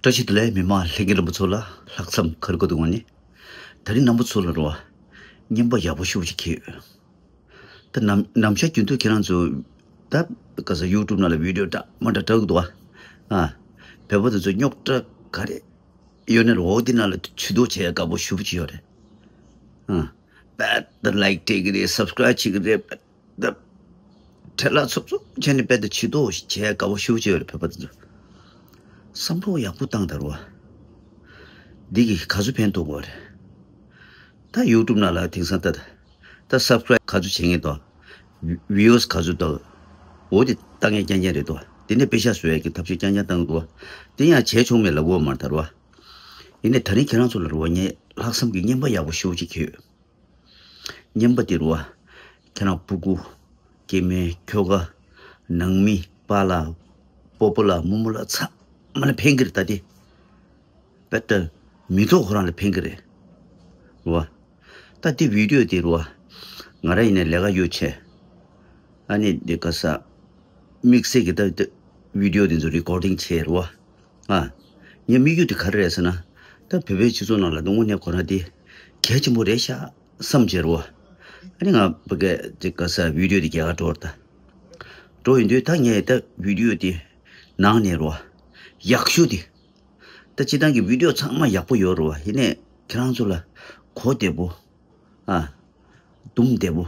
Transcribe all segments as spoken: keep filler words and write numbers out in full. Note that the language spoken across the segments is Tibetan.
བཀྲ་ཤིས་བདེ་ལེགས། མི་མང་ལྷན་རྒྱས་རྣམ་པ་ཚོ་ལ་ལྷག་བསམ་ག་རེ་དགོས་འདུག་ངོ་ནི། ད་རིང་རྣམ་པ་ཚོ་ལ་རོ། རྔན་པ་ཡག་པོ་ཞེ་པོ་ཅིག་འཁྱེར་ཡོད། ད་ནམ་ནམ་ཞག་རྒྱུན་དུ་ཁྱེད་རང་ཚོ་ད་ག་ས་ཡུ་ཊུབ་ནང་ལ་བི་ཌིའོ་འདྲ་མི་འདྲ་བཀྲམ་གི་འདུག་ཨ། ཨ། བོད་པ་དེ་ཚོ་རྙོག་དྲ་ག་རེ་ཡོད་ནའི་རོ། འོ་དེ་ནང་ལ་ཇུས་གཏོགས་བྱེད་ཡ་དགའ་པོ་ཞེ་པོ་ཅིག་ཡོད་རེད། ཨ། དཔེ་ད་ལའིཀ་སྤྲད་གི་རེད། སབ་སི་ཀ་རའིབ་བྱེད་གི་རེད། དཔེ་ད་བྲེལ་བ་འཚུབ་འཚུབ་བྱས་ནས་དཔེ་ད་ཇུས་གཏོགས་བྱེད་ཡ་དགའ་པོ་ཞེ་པོ་ཅིག་ཡོད་རེད། བོད་པ་དེ་ཚོ་བསམ་བློ་ཡག་པོ་བཏང་ད་རོ། འདི་གིས་ག་ཚོད་ཕན་ཐོགས་དགོས་རེད། ད་ཡུ་ཊུབ་ནང་ལ་དེང་སང་ད་ད་སབ་སི་ཀ་རའིབ་ག་ཚོད་བྱེད་མཁན་དང་བིའུ་ཨར་སི་ག་ཚོད་དང་། འོ་དེ་ལྟ་མཁན་རྐྱང་རྐྱང་རེད་དོ། དེ་ནས་པེ་ཤག་བཟོ་ཡ་གི་ཐབས་ཤེས་རྐྱང་རྐྱང་བཏང་གི་འདུག་བ། དེ་ཡང་བྱས་ཆོག་མེད་ལབ་དགོས་མ་རེད་ད་རོ། ཡིན་ནའི་ད་རིང་ཁྱེད་རང་ཚོ་ལ་རོ་ངས་ལྷག་བསམ་གྱི་རྔན་པ་ཡག་པོ་ཞེ་པོ་ཅིག་འཁྱེར་ཡོད། རྔན་པ་དེ་རོ། ཁྱེད་རང་སྤུ་གུ། སྐྱེ་དམན། ཁྱོ་ག། ནང་མི། པཱ་ལགས། སྤོ་བོ་ལགས། རྨོ་མོ་ལགས། ཚང་མ་ལ་ཕན་གི་རེད་ད་དེ། དཔེ་ད་མི་ཐོག་ཁོ་རང་ལ་ཕན་གི་རེད། རོ། ད་དེ་བི་ཌིའོ་དེ་རོ། ང་རང་ཡིན་ནའི་ལས་ཀ་ཡོད་ཆེ། ཨ་ནི་འདི་ག་ས། དམིགས་བསལ་གྱི་ད་ད་བི་ཌིའོ་དེ་ཚོ་རི་ཀོར་ཌིང་བྱས་རོ། ཨ། ངའི་དམིགས་ཡུལ་དེ་ག་རེ་རེད་ཟེར་ན། ད་བོད་པའི་སྤྱི་ཚོགས་ནང་ལ་དངོས་གནས་ཁོ་རང་དེ་གལ་ཆེན་པོ་རེད་ཤག་བསམ་བྱས་རོ། ཨ་ནི་ང་ཕ་གི་དེ་ག་ས་བི་ཌིའོ་དེ་རྒྱག་ག་འགྲོ་བར་ད། འགྲོ་ཡིན་དུས་ད་ངས་ད་བི་ཌིའོ་དེ་ནང་ནས་རོ། ཡག་ཤོས་དེ། ད་སྤྱིར་བཏང་གི་བི་ཌིའོ་ཚང་མ་ཡག་པོ་ཡོད་རོ། ཡིན་ནའི་ཁྱེད་རང་ཚོ་ལ་གོ་བདེ་པོ། ཨ། སྡོམ་བདེ་པོ།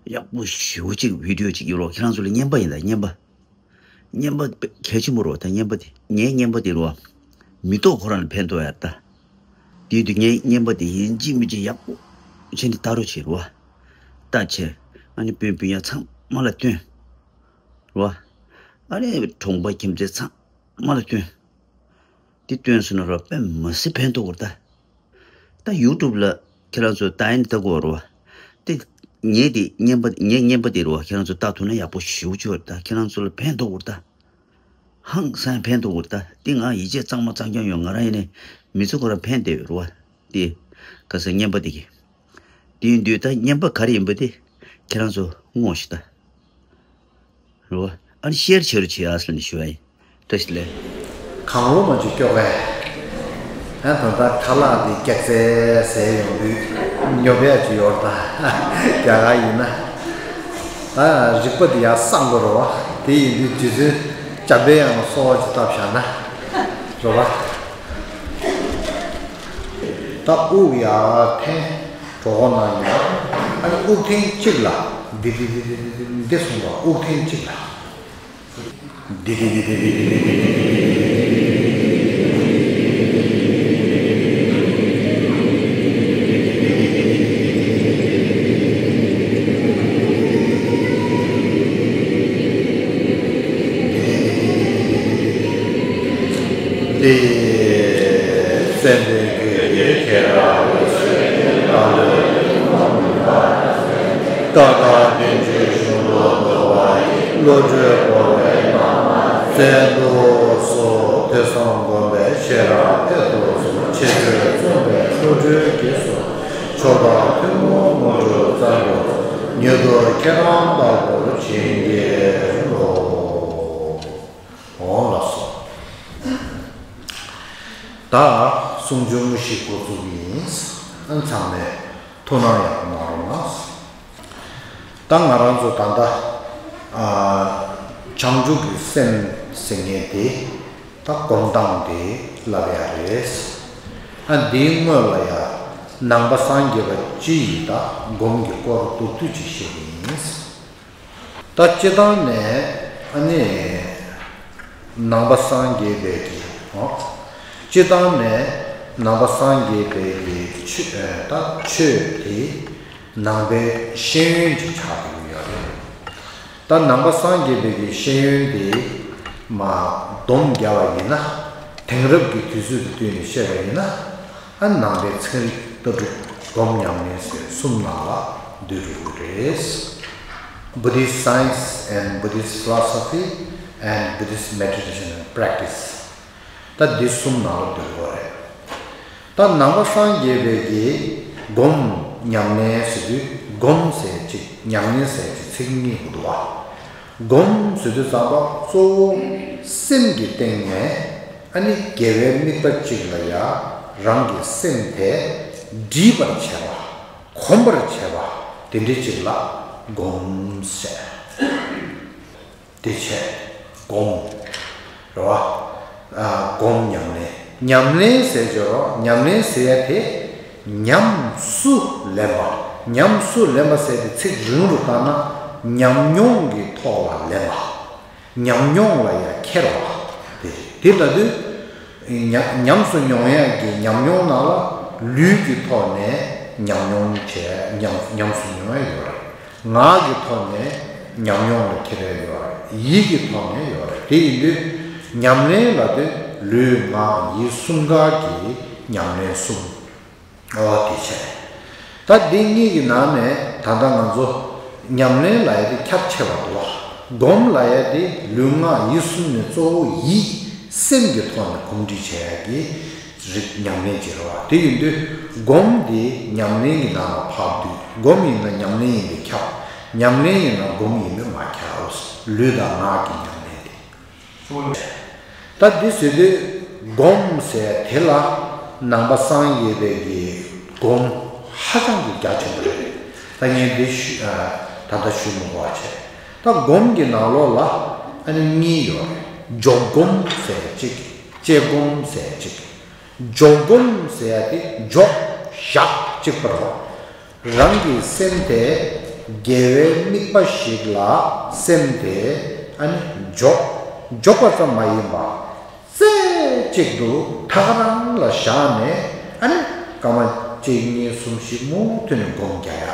ཡག་པོ་ཞེ་པོ་ཅིག་བི་ཌིའོ་ཅིག་ཡོད་རོ། ཁྱེད་རང་ཚོ་ལ་རྔན་པ་ཡིན་ད་རྔན་པ། རྔན་པ་གལ་ཆེན་པོ་རོ། ད་རྔན་པ་དེ་ངའི་རྔན་པ་དེ་རོ། མི་ཐོག་ཁོ་རང་ལ་ཕན་ཐོགས་ཡ་ད། དེ་དུས་ངའི་རྔན་པ་དེ་ཡིན་གཅིག་མིན་གཅིག་ཡག་པོ་བྱས་ནས་ལྟ་རོགས་བྱེད་རོ། ལྟ་བྱས། ཨ་ནི་སྤུན་སྤུན་ཡ་ཚང་མ་ལ་སྟོན། རོ། ཨ་ནི་གྲོང་པ་ཁྱིམ་མཚེས་ཚང་མ་ལ་སྟོན། དེ་སྟོན་སོང་ན་རོ་དཔེ་མི་སྲིད་ཕན་ཐོགས་གོ་རེད་ད། ད་ཡུ་ཊུབ་ལ་ཁྱེད་རང་ཚོ་ལྟ་ཡིན་ལྟ་དགོས་རོ། དེ་ངས་དེ་རྔན་པ་ངས་རྔན་པ་དེ་རོ་ཁྱེད་རང་ཚོ་ལྟ་ཐུབ་ན་ཡག་པོ་ཞེ་པོ་ཅིག་ཡོད་རེད་ད། ཁྱེད་རང་ཚོ་ལ་ཕན་ཐོགས་གོ་རེད་ད། ཧང་སང་ཕན་ཐོགས་གོ་རེད་ད། དེ་ང་ཡིད་ཆེས་གཙང་མ་གཙང་རྐྱང་ཡོད། ང་རང་ཡིན་ནའི་མི་ཚོ་ཁོ་རང་ཕན་བདེ་ཡོད་རོ། དེ་ག་ས་རྔན་པ་དེ་གི། དེ་ཡིན་དུས་ད་རྔན་པ་ག་རེ་ཡིན་པ་དེ་ཁྱེད་རང་ཚོ་བསྔོ་ཤིག་ད། རོ། ཨ་ནི་ཤེར་བྱེད་རོགས་བྱེད་ཨ་ཟེར་ནས་ཞུ་བ་ཡིན། བཀྲ་ཤིས་བདེ་ལེགས། གང་བློ་མ་བཅུག་སྐྱོ་གས། ཨ་ད་ལྟ་ཁ་ལག་འདི་སྐྱག་རྫས་ཟས་ཡོང་དུས་ཉོབ་ཡ་ཅིག་ཡོད་ད། རྒྱ་གར་ཡིན་ན། ད་རིག་པ་འདི་ཡར་གསང་དགོས་རོ་བ། དེ་ཡིན་དུས་རྗེ་བཙུན་འཇམ་པའི་དབྱངས་ལ་གསོལ་བ་ཅིག་བཏབ་བཞག་ན། རོ་བ། ད་དབུགས་ཡར་འཐེན། གྲོད་ཁོག་ནང་ཡིན་ན། ཨ་ནི་དབུགས་ཐེངས་གཅིག་ལ། འདི་འདི་འདི་འདི་འདི་འདི་གསུངས་པ་དབུགས་ཐེངས་གཅིག་ལ། འདི་འདི་འདི་འདི་འདི་འདི་འདི་འདི་འདི་ཙན་དན་གྱི་ཁྱེད་རང་ལ་ད་ལོ། ཀ་ཁ་བདེ་འབྱུང་གཞུང་ལུགས་འདུལ་བ་ཡི། བློ་གྲོས་སྒོམ་པའི་བླ་མ་བཙན་དུ་གསོལ། ཐོས་བསམ་སྒོམ་པའི་ཤེས་རབ་འཕེལ་དུ་གསོལ། ཆེ་བརྗོད་རྩོམ་པའི་བློ་གྲོས་རྒྱས་སུ། མཆོག་དང་ཐུན་མོང་དངོས་གྲུབ་སྩལ་དུ་གསོལ། མྱུར་དུ་ཁྱེད་རང་ལྟ་བུར་བྱིན་གྱིས་རློབས། འོང་ལགས་སོ། ད་གསུང་ཆུང་ཞིག་འགོ་འཛུགས་ཡིན། ཨ་ཚང་མས་ཐུགས་སྣང་ཡག་པོ་གནང་རོགས་གནང་། ད་ང་རང་ཚོ་ད་ལྟ་ཨ་བྱང་ཆུབ་ཀྱི་སེམས་ཟེར་མཁན་དེ་ད་སྒོམ་སྟངས་དེ་ལབ་ཡ་རེད། ཨ་འདིའི་སྔོན་ལ་ཡ་ནང་པ་སངས་རྒྱས་པ་སྤྱི་ཡིས་ད་སྒོམ་གྱི་སྐོར་མདོར་བསྡུས་ཅིག་བཤད་ཀྱི་ཡིན། ད་སྤྱི་བཏང་ནས་ཨ་ནི་ནང་པ་སངས་རྒྱས་པའི་གི་ཨོ། སྤྱི་བཏང་ནས་ནང་པ་སངས་རྒྱས་པའི་གི་ཆོས་ཨེ་ད་ཆོས་དེ་ནང་པའི་ཤེས་ཡོན་གྱི་ཆ་དེ་ཡོད་རེད། ད་ནང་པ་སངས་རྒྱས་པའི་གི་ཤེས་ཡོན་དེ་མ་སྡོམ་རྒྱབ་པ་ཡིན་ན། དེང་རབས་ཀྱི་དུས་ཚོད་དུ་བསྟུན་ནས་བཤད་པ་ཡིན་ན། ཨ་ནང་པའི་ཚན་རིག་ལྟ་གྲུབ་སྒོམ་ཉམས་ལེན་ཟེར་གསུམ་ནང་ལ་འདུས་འགྲོ་གི་རེད། Buddhist science and Buddhist philosophy and Buddhist meditation and practice. ད་འདི་གསུམ་ནང་ལ་འདུས་གོ་རེད། ད་ནང་པ་སངས་རྒྱས་པའི་གི་སྒོམ་ཉམས་ལེན་ཟེར་དུས་སྒོམ་ཟེར་གཅིག་ཉམས་ལེན་ཟེར་གཅིག་ཚིག་གཉིས་འདུག་བ། སྒོམ་ཟེར་དུས་ཙམ་པ་གཙོ་བོ་སེམས་ཀྱི་སྟེང་ནས། ཨ་ནི་དགེ་བའི་དམིགས་པ་གཅིག་ལ་ཡང་རང་གི་སེམས་དེ་འདྲིས་པར་བྱས་པ། གོམས་པར་བྱས་པ་དེ་འདྲའི་གཅིག་ལ་སྒོམ་ཟེར། དེ་བྱས་སྒོམ་རེད་བ། ཨ། སྒོམ་ཉམས་ལེན། ཉམས་ལེན་ཟེར་ཅོག་རོ། ཉམས་ལེན་ཟེར་ཡ་དེ་ཉམས་སུ་ལེན་པ། ཉམས་སུ་ལེན་པ་ཟེར་དེ་ཚིག་རིང་རུ་བཏང་ན་ཉམས་མྱོང་གི་ཐོག་ལ་ལེན་པ། ཉམས་མྱོང་ལ་ཡང་འཁྱེར་བ། དེ་དེ་ལ་དུས་ཉམས་ཉམས་སུ་མྱོང་ཡག་གི་ཉམས་མྱོང་ནང་ལ་ལུས་ཀྱི་ཐོག་ནས་ཉམས་མྱོང་བྱས། ཉམས་ཉམས་སུ་མྱོང་ཡག་ཡོད་རེད། ངག་གི་ཐོག་ནས་ཉམས་མྱོང་ལ་འཁྱེར་ཡག་ཡོད་རེད། ཡིད་ཀྱི་ཐོག་ནས་ཡོད་རེད། དེ་ཡིན་དུས་ཉམས་ལེན་ལ་དུས་ལུས་ངག་ཡིད་གསུམ་ཀ་གི་ཉམས་ལེན་གསུམ། ཨོ་དེ་བྱས། ད་འདི་གཉིས་ཀྱི་ནང་ནས་ད་ལྟ་ང་ཚོ་ཉམས་ལེན་ལབ་ཡ་དེ་ཁྱབ་ཆེ་བ་འདུག་བ། སྒོམ་ལབ་ཡ་དེ་ལུས་ངག་ཡིད་གསུམ་ནས་གཙོ་བོ་ཡིད་སེམས་ཀྱི་ཐོག་ནས་གོམས་འདྲིས་བྱེད་ཡ་གི་རིགས་ཉམས་ལེན་བྱེད་རེད་བ། དེ་ཡིན་དུས་སྒོམ་དེ་ཉམས་ལེན་གྱི་ནང་ལ་བབས་དུས་སྒོམ་ཡིན་ན་ཉམས་ལེན་ཡིན་པས་ཁྱབ། ཉམས་ལེན་ཡིན་ན་སྒོམ་ཡིན་པས་མ་ཁྱབ། ལུས་དང་ངག་གི་ཉམས་ལེན་དེ། ད་འདི་ཟེར་དུས་སྒོམ་ཟེར་དེ་ལ་ནང་པ་སངས་རྒྱས་པའི་གི་སྒོམ་ཧ་ཅང་གི་རྒྱ་ཆེན་པོ་རེད། ད་ངས་འདི་ཞུ་ཨ། ད་ལྟ་ཞུ་མི་དགོས་པ་བྱས། ད་སྒོམ་གྱི་ནང་ལོགས་ལ་ཨ་ནི་གཉིས་ཡོད་རེད། འཇོག་སྒོམ་ཟེར་གཅིག་བཅས་སྒོམ་ཟེར་གཅིག་འཇོག་སྒོམ་ཟེར་ཡ་དེ་འཇོག་བཞག་གཅིག་པ་རེད། རང་གི་སེམས་དེ་དགེ་བའི་དམིགས་པ་ཞིག་ལ་སེམས་དེ་ཨ་ནི་འཇོག་འཇོག་པ་ཙམ་མ་ཡིན་པ། རྩེ་གཅིག་ཏུ་ཐག་རང་ལ་བཞག་ནས་ཨ་ནི་སྐར་མ་གཅིག་གཉིས་གསུམ་བཞི་མུ་མཐུད་ནས་སྒོམ་རྒྱག་ཡ།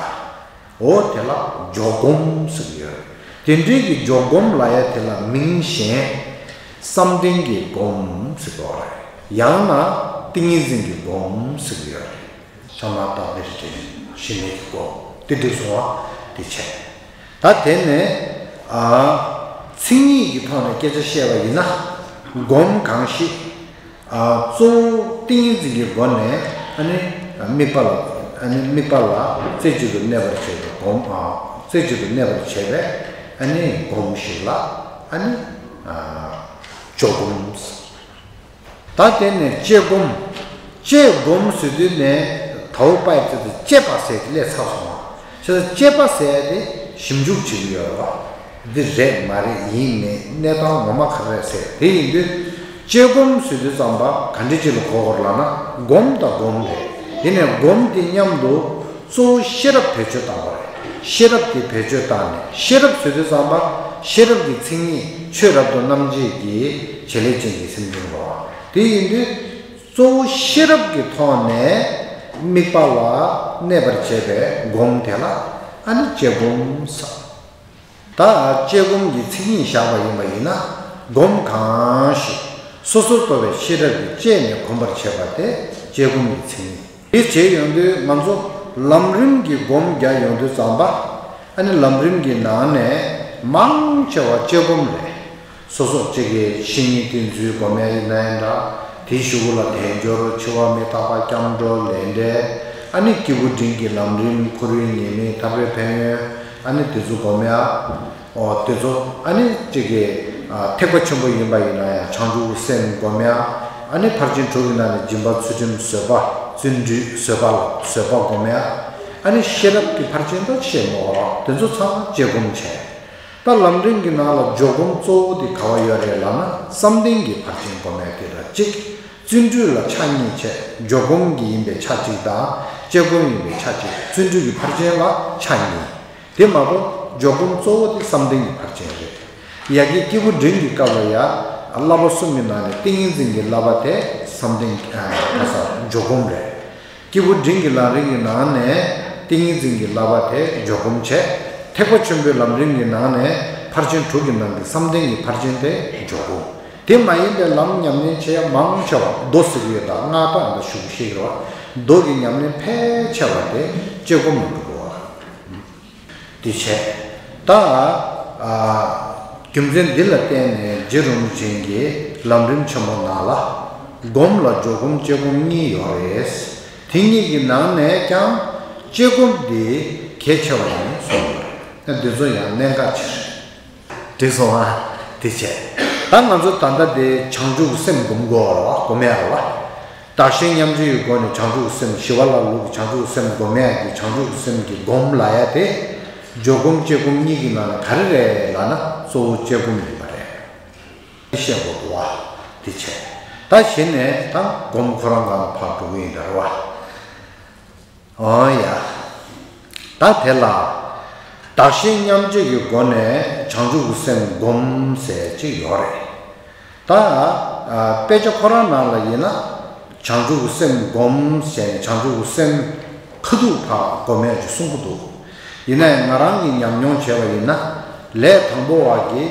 འོ་དེ་ལ་འཇོག་སྒོམ་ཟེར་གྱི་ཡོད། དེ་འདྲའི་གི་འཇོག་སྒོམ་ལབ་ཡ་དེ་ལ་མིང་གཞན་བསམ་གཏན་གྱི་སྒོམ་ཟེར་གྱི་ཡོད་རེད། ཡང་ན་ཏིང་ངེ་འཛིན་གྱི་སྒོམ་ཟེར་གྱི་ཡོད་རེད། ཕྱག་ན་རྟག་པའི་རིགས་ཀྱི་ཞི་གནས་ཀྱི་སྒོམ་དེ་འདྲ་སོང་བ་དེ་བྱས། ད་དེ་ནས་ཨ། མཚན་ཉིད་ཀྱི་ཐོག་ནས་སྐད་ཆ་བཤད་པ་ཡིན་ན་སྒོམ་གང་ཞིག་ཨ། གཙོ་བོ་ཏིང་ངེ་འཛིན་གྱི་སྒོ་ནས་ཨ་ནི་དམིགས་པ་ལ་ཨ་ནི་དམིགས་པ་ལ་རྩེ་གཅིག་ཏུ་གནས་པར་བྱེད་པའི་སྒོམ། ཨ། རྩེ་གཅིག་ཏུ་གནས་པར་བྱེད་པའི་ཨ་ནི་སྒོམ་ཞིག་ལ་ཨ་ནི་ཨ། འཇོག་སྒོམ། ད་དེ་ནས་དཔྱད་སྒོམ། དཔྱད་སྒོམ་ཟེར་དུས་ནས་དའོ་པའི་ཚུལ་དུ་དཔྱད་པ་ཟེར་གྱི་སླེབས་ཚར་སོང་བ། བྱས་ཙང་དཔྱད་པ་ཟེར་ཡ་དེ་ཞིབ་འཇུག་བྱེད་ཀྱི་ཡོད་རེད་བ། འདི་རེད་མ་རེད་ཡིན་མིན་གནས་སྟངས་ངོ་མ་ག་རེ་རེད་ཟེར། དེ་ཡིན་དུས་དཔྱད་སྒོམ་ཟེར་དུས་ཙམ་པ་ག་འདྲ་ཅིག་ལ་གོ་དགོས་རེད་ལབ་ན་སྒོམ་དང་སྒོམ་རེད། དེ་ནས་སྒོམ་དེ་མཉམ་དུ་གཙོ་བོ་ཤེས་རབ་བེད་སྤྱོད་བཏང་བ་རེད། ཤེས་རབ་དེ་བེད་སྤྱོད་བཏང་ནས་ཤེས་རབ་ཟེར་དུས་ཙམ་པ་ཤེས་རབ་ཀྱི་མཚན་ཉིད་ཆོས་རབ་ཏུ་རྣམ་འབྱེད་ཀྱི་བྱེད་ལས་ཅན་གྱི་སེམས་བྱུང་བ། དེ་ཡིན་དུས་གཙོ་བོ་ཤེས་རབ་ཀྱི་ཐོག་ནས་དམིགས་པ་ལ་གནས་པར་བྱེད་པའི་སྒོམ་དེ་ལ་ཨ་ནི་དཔྱད་སྒོམ་ཟེར། ད་དཔྱད་སྒོམ་གྱི་མཚན་ཉིད་བཞག་པ་ཡིན་པ་ཡིན་ན་སྒོམ་གང་ཞིག་སོ་སོར་རྟོག་པའི་ཤེས་རབ་ཀྱིས་དཔྱད་ནས་གོམས་པར་བྱེད་པ་དེ་དཔྱད་སྒོམ་གྱི་མཚན་ཉིད། དེ་བྱས་ཡོང་དུས་ང་ཚོ་ལམ་རིམ་གྱི་སྒོམ་རྒྱག་ཡོང་དུས་ཙམ་པ་ཨ་ནི་ལམ་རིམ་གྱི་ནང་ནས་མང་ཆེ་བ་དཔྱད་སྒོམ་རེད། སོ་སོ་གཅིག་གིས་བཤེས་གཉེན་བསྟེན་ཚུལ་སྒོམ་ཡ་ཡིན་ན་ཡང་འདྲ། དེའི་གཞུག་གུ་ལ་དལ་འབྱོར་འཆི་བ་མི་རྟག་པ་སྐྱབས་འགྲོ་ལས་འབྲས། ཨ་ནི་སྐྱེས་བུ་འབྲིང་གི་ལམ་རིམ་ཁོར་ཡུག་ཉེས་དམིགས་ཐར་པའི་ཕན་ཡོན། ཨ་ནི་དེ་ཚོ་སྒོམ་ཡ། ཨོ་དེ་ཚོ་ཨ་ནི་གཅིག་གིས་ཨ་ཐེག་པ་ཆེན་པོ་ཡིན་པ་ཡིན་ན་ཡང་བྱང་ཆུབ་སེམས་སྒོམ་ཡ། ཨ་ནི་ཕར་ཕྱིན་དྲུག་གི་ནང་ནས་སྦྱིན་པ་ཚུལ་ཁྲིམས་བཟོད་པ་བརྩོན་འགྲུས་བཟོད་པ་ལ་བཟོད་པ་སྒོམ་ཡ། ཨ་ནི་ཤེས་རབ་ཀྱི་ཕར་ཕྱིན་དང་བཤད་མོ་ར་དེ་ཚོ་ཚང་མ་དཔྱད་སྒོམ་བྱས། ད་ལམ་རིམ་གྱི་ནང་ལ་འཇོག་སྒོམ་གཙོ་བོ་དེ་ག་བ་ཡོད་རེད་ལབ་ན་བསམ་གཏན་གྱི་ཕར་ཕྱིན་སྒོམ་ཡ་དེ་དང་གཅིག་བརྩོན་འགྲུས་ལ་ཆ་གཉིས་བྱས། འཇོག་སྒོམ་གྱི་ཡིན་པའི་ཆ་གཅིག་དང་དཔྱད་སྒོམ་ཡིན་པའི་ཆ་གཅིག་བརྩོན་འགྲུས་ཀྱི་ཕར་ཕྱིན་ལ་ཆ་གཉིས། དེ་མ་གཏོགས་འཇོག་སྒོམ་གཙོ་བོ་དེ་བསམ་གཏན་གྱི་ཕར་ཕྱིན་རེད། ཡ་གི་སྐྱེས་བུ་འབྲིང་གི་སྐབས་ལ་ཡ་བསླབ་པ་གསུམ་གྱི་ནང་ནས་ཏིང་ངེ་འཛིན་གྱི་བསླབ་པ་དེ་བསམ་གཏན་གྱི་ཨ་ག་ས་འཇོག་སྒོམ་རེད། སྐྱེས་བུ་འབྲིང་གི་ལམ་རིམ་གྱི་ནང་ནས་ཏིང་ངེ་འཛིན་གྱི་བསླབ་པ་དེ་འཇོག་སྒོམ་བྱས། ཐེག་པ་ཆེན་པོའི་ལམ་རིམ་གྱི་ནང་ནས་ཕར་ཕྱིན་དྲུག་གི་ནང་གི་བསམ་གཏན་གྱི་ཕར་ཕྱིན་དེ་འཇོག་སྒོམ། དེ་མ་ཡིན་པའི་ལམ་ཉམས་ལེན་བྱེད་ཡ་མང་ཆེ་བ་མདོ་ཟེར་གྱི་ཡོད། ད་སྔགས་དང་འདྲ་ཞུ་གི་ཤེས་ཀྱི་རེད་བ། མདོ་གི་ཉམས་ལེན་ཕལ་ཆེ་བ་དེ་དཔྱད་སྒོམ་ལ་འགྲོ་གི་རེད་བ། དེ་བྱས། ད་ཨ་རྒྱུ་མཚན་འདི་ལ་བརྟེན་ནས་རྗེ་རིན་པོ་ཆེ་གིས་ལམ་རིམ་ཆེན་མོ་ནང་ལ་སྒོམ་ལ་འཇོག་སྒོམ་དཔྱད་སྒོམ་གཉིས་ཡོད་རེད། དེ་གཉིས་ཀྱི་ནང་ནས་ཀྱང་དཔྱད་སྒོམ་འདི་གལ་ཆེ་བ་ཡིན་གསུངས་ཡོད་རེད། འདི་ཚོ་ཡང་གནད་འགག་ཆེ་རེད། འགྲིག་སོང་ཨ། དེ་བྱས། ད་ང་ཚོ་ད་ལྟ་དེ་བྱང་ཆུབ་སེམས་སྒོམ་དགོས་ར་བ། སྒོམ་ཡ་ར་བ། བདག་གཞན་མཉམ་བརྗེའི་སྒོ་ནས་བྱང་ཆུབ་སེམས། ཞི་བ་ལྷ་ལུགས་ཀྱི་བྱང་ཆུབ་སེམས་སྒོམ་ཡ་གི་བྱང་ཆུབ་སེམས་ཀྱི་སྒོམ་ལ་ཡ་དེ། སྦྱོར་སྒོམ་དཔྱད་སྒོམ་གཉིས་ཀྱི་ནང་ནས་ག་རེ་རེད་ལབ་ན། གཙོ་བོ་དཔྱད་སྒོམ་ཡིན་པ་རེད། བཤད་དགོས་འདུག་བ། དེ་བྱས། ད་གཞི་ནས་ད་སྒོམ་ཁོ་རང་གང་ཕར་འགྲོ་གི་ཡིན་ད་ར་བ། ཨོ་ཡ། ད་དེ་ལ། བདག་གཞན་མཉམ་བརྗེ་གི་སྒོ་ནས་བྱང་ཆུབ་ཀྱི་སེམས་སྒོམ་ཟེར་ཅིག་ཡོད་རེད། ད། ཨ། དཔེ་ཆ་ཁོ་རང་ནང་ལ་ཡིན་ན། བྱང་ཆུབ་ཀྱི་སེམས་སྒོམ་ཟེར་ནས་བྱང་ཆུབ་ཀྱི་སེམས་ཁ་ཐུག་ཕར་སྒོམ་ཡས་ཀྱི་གསུང་གི་འདུག་ཡིན་ནའི་ང་རང་གིས་ཉམས་མྱོང་བྱས་པ་ཡིན་ན། ལས་དང་པོ་བ་གི་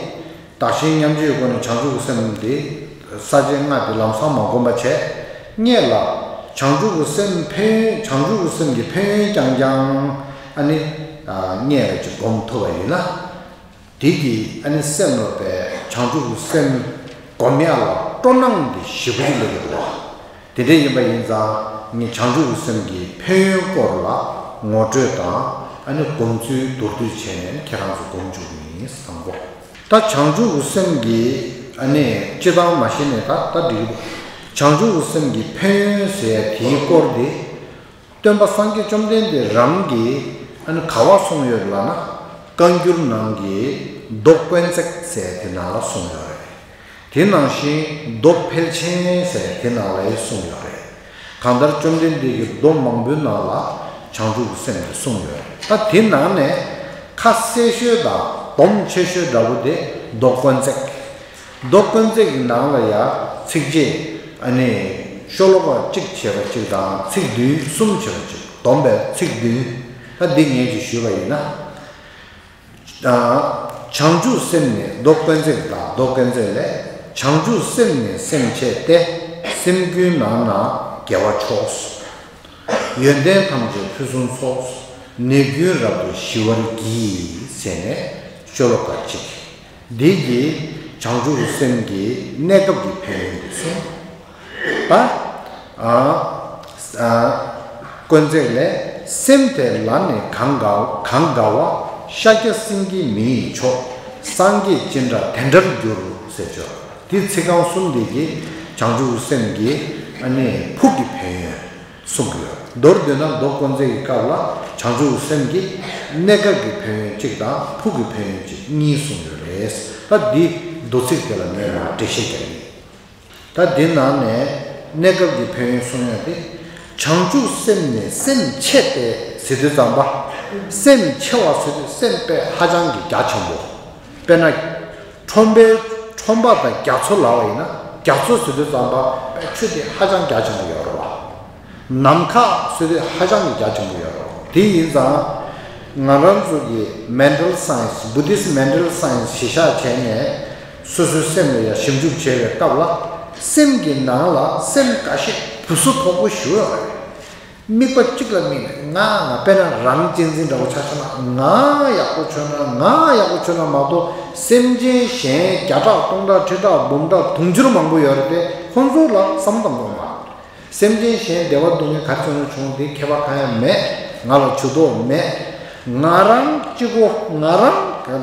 བདག་གཞན་མཉམ་བརྗེའི་སྒོ་ནས་བྱང་ཆུབ་ཀྱི་སེམས་འདི་ས་བཅད་ལྔ་འདི་ལམ་སང་མ་བསྒོམ་པ་བྱས། སྔོན་ལ་བྱང་ཆུབ་ཀྱི་སེམས་ཕན་ཡོན། བྱང་ཆུབ་ཀྱི་སེམས་ཀྱི་ཕན་ཡོན་རྐྱང་རྐྱང་ཨ་ནི། ཨ། སྔོན་ལ་ཅིག་སྒོམ་ཐུབ་པ་ཡིན་ན། དེ་གིས་ཨ་ནི་སེམས་ལ་བའི་བྱང་ཆུབ་ཀྱི་སེམས་སྒོམ་ཡ་ལ་སྤྲོ་སྣང་འདི་ཞེ་པོ་ཅིག་སླེབས་ཀྱི་འདུག་དེ་འདྲ་ཡིན་པ་ཡིན་ཙང་ངས་བྱང་ཆུབ་ཀྱི་སེམས་ཀྱི་ཕན་ཡོན་སྐོར་ལ་ངོ་སྤྲོད་དང་ཨ་ནི་སྒོམ་ཚུལ་མདོར་བསྡུས་བྱས་ནས་ཁྱེད་རང་ཚོ་སྒོམ་བཅུག་གི་ཡིན་དང་པོ། ད་བྱང་ཆུབ་ཀྱི་སེམས་ཀྱི་ཨ་ནི་སྤྱི་བཏང་མ་ཤེས་ནས་ད་ད་འགྲིག་གི་འདུག་བྱང་ཆུབ་ཀྱི་སེམས་ཀྱི་ཕན་ཡོན་ཟེར་དེའི་སྐོར་དེ། སྟོན་པ་སངས་རྒྱས་བཅོམ་ལྡན་འདས་རང་གིས་ཨ་ནི་ག་བ་གསུངས་ཡོད་ལབ་ན། བཀའ་འགྱུར་ནང་གི་མདོ་དཀོན་བརྩེགས་ཟེར་དེ་ནང་ལ་གསུངས་ཡོད་རེད། དེ་ནང་བཞིན་མདོ་ཕལ་ཆེན་ཟེར་དེ་ནང་ལ་ཡང་གསུངས་ཡོད་རེད། གང་ལྟར་བཅོམ་ལྡན་འདས་ཀྱི་མདོ་མང་པོའི་ནང་ལ་བྱང་ཆུབ་ཀྱི་སེམས་དེ་གསུངས་ཡོད་རེད། ད་དེ་ནང་ནས་ཁ་གསལ་ཤོས་དང་སྡོམ་ཆེ་ཤོས་འདྲ་བོ་དེ་མདོ་དཀོན་བརྩེགས། མདོ་དཀོན་བརྩེགས་ཀྱི་ནང་ལ་ཡང་ཚིགས་བཅད་ཨ་ནི་ཤོ་ལོ་ཀ་གཅིག་བྱས་པ་གཅིག་དང་ཚིག་བདུན། གསུམ་བྱས་པ་གཅིག། བསྡོམས་པས་ཚིག་བདུན། ད་འདི་ངས་ཅིག་ཞུས་པ་ཡིན་ན། ཨ། བྱང་ཆུབ་སེམས་ནི་མདོ་དཀོན་བརྩེགས་དང་། མདོ་དཀོན་བརྩེགས་ལས། བྱང་ཆུབ་སེམས་ནི་སེམས་ཆེ་སྟེ། སེམས་ཀུན་ནང་ན་དགེ་བ་མཆོག། ཡོན་ཏན་ཐམས་ཅད་ཕུན་སུམ་ཚོགས། ནད་ཀུན་རབ་ཏུ་ཞི་བར་བགྱི། ཟེར་ནས་ཤོ་ལོ་ཀ་གཅིག། འདི་གིས་བྱང་ཆུབ་སེམས་ཀྱི་གནས་སྐབས་ཀྱི་ཕན་ཡོན་དེ་གསུངས། ད། ཨ། ཨ། དཀོན་བརྩེགས་ལས། སེམས་དེ་ལ་ནི་གང་དགའ། གང་དགའ་བ། ཤཱཀྱ་སེང་གེ་མི་ཡི་མཆོག། སངས་རྒྱས་ཅི་འདྲ་དེ་འདྲར་འགྱུར། ཟེར་ཅོག། འདི་ཚིག་རྐང་གསུམ་འདི་གིས་བྱང་ཆུབ་སེམས་ཀྱི་ཨ་ནི་ཕུགས་ཀྱི་ཕན་ཡོན་གསུང་གི་ཡོད། མདོར་བསྡུས་ན་མདོ་དཀོན་བརྩེགས་ཀྱི་སྐབས་ལ་བྱང་ཆུབ་སེམས་ཀྱི་གནས་སྐབས་ཀྱི་ཕན་ཡོན་གཅིག་དང་ཕུགས་ཀྱི་ཕན་ཡོན་གཅིག་གཉིས་གསུངས་ཡོད་རེད། ད་འདི་མདོ་ཚིག་དེ་ལ་ངས་མར་འགྲེལ་བཤད་རྒྱག་གི་ཡིན། ད་འདི་ནང་ནས་གནས་སྐབས་ཀྱི་ཕན་ཡོན་གསུང་ཡ་དེ། བྱང་ཆུབ་སེམས་ནི་སེམས་ཆེ་སྟེ་ཟེར་དུས་ཙམ་པ། སེམས་ཆེ་བ་ཟེར་དུས་སེམས་དཔེ་ཧ་ཅང་གི་རྒྱ་ཆེན་པོ། དཔེར་ན། ཁྲོན་པའི་ཁྲོན་པ་དང་རྒྱ་མཚོ་ལབ་པ་ཡིན་ན། རྒྱ་མཚོ་ཟེར་དུས་ཙམ་པ་དཔེ་ཆུ་དེ་ཧ་ཅང་རྒྱ་ཆེན་པོ་ཡོད་རེད་བ། ནམ་མཁའ་ཟེར་དུས་ཧ་ཅང་གི་རྒྱ་ཆེན་པོ་ཡོད་རེད་བ། དེ་ཡིན་ཙང་། ང་རང་ཚོ་གི་mental science། Buddhist mental science གཞི་བཞག་བྱས་ནས་སོ་སོའི་སེམས་ལ་ཡང་ཞིབ་འཇུག་བྱེད་པའི་སྐབས་ལ། སེམས་ཀྱི་ནང་ལ་སེམས་འགའ་ཤས་བུ་སུ་དོག་པོ་ཞིག་ཡོད་རེད། དམིགས་པ་གཅིག་ལ་དམིགས་ནས་ང་ང་དཔེར་ན་རང་གཅེས་འཛིན་འདྲ་བོ་ཆ་བཞག་ན། ང་ཡག་པོ་བྱུང་ན། ང་ཡག་པོ་བྱུང་ན་མ་གཏོགས་སེམས་ཅན་གཞན་བརྒྱ་ཕྲག་སྟོང་ཕྲག་ཁྲི་ཕྲག་འབུམ་ཕྲག་དུང་ཕྱུར་མང་པོ་ཡོད་རེད་དེ། ཁོང་ཚོ་ལ་བསམ་བློ་གཏོང་དགོས་མ། སེམས་ཅན་གཞན་བདེ་བ་སྡུག་བསྔལ་ག་རེ་བྱུང་ན་བྱུང་། དེ་ཁྱད་པར་གང་ཡང་མེད། ང་ལ་བྱུང་དོགས་མེད། ང་རང་གཅིག་པོ་ང་རང་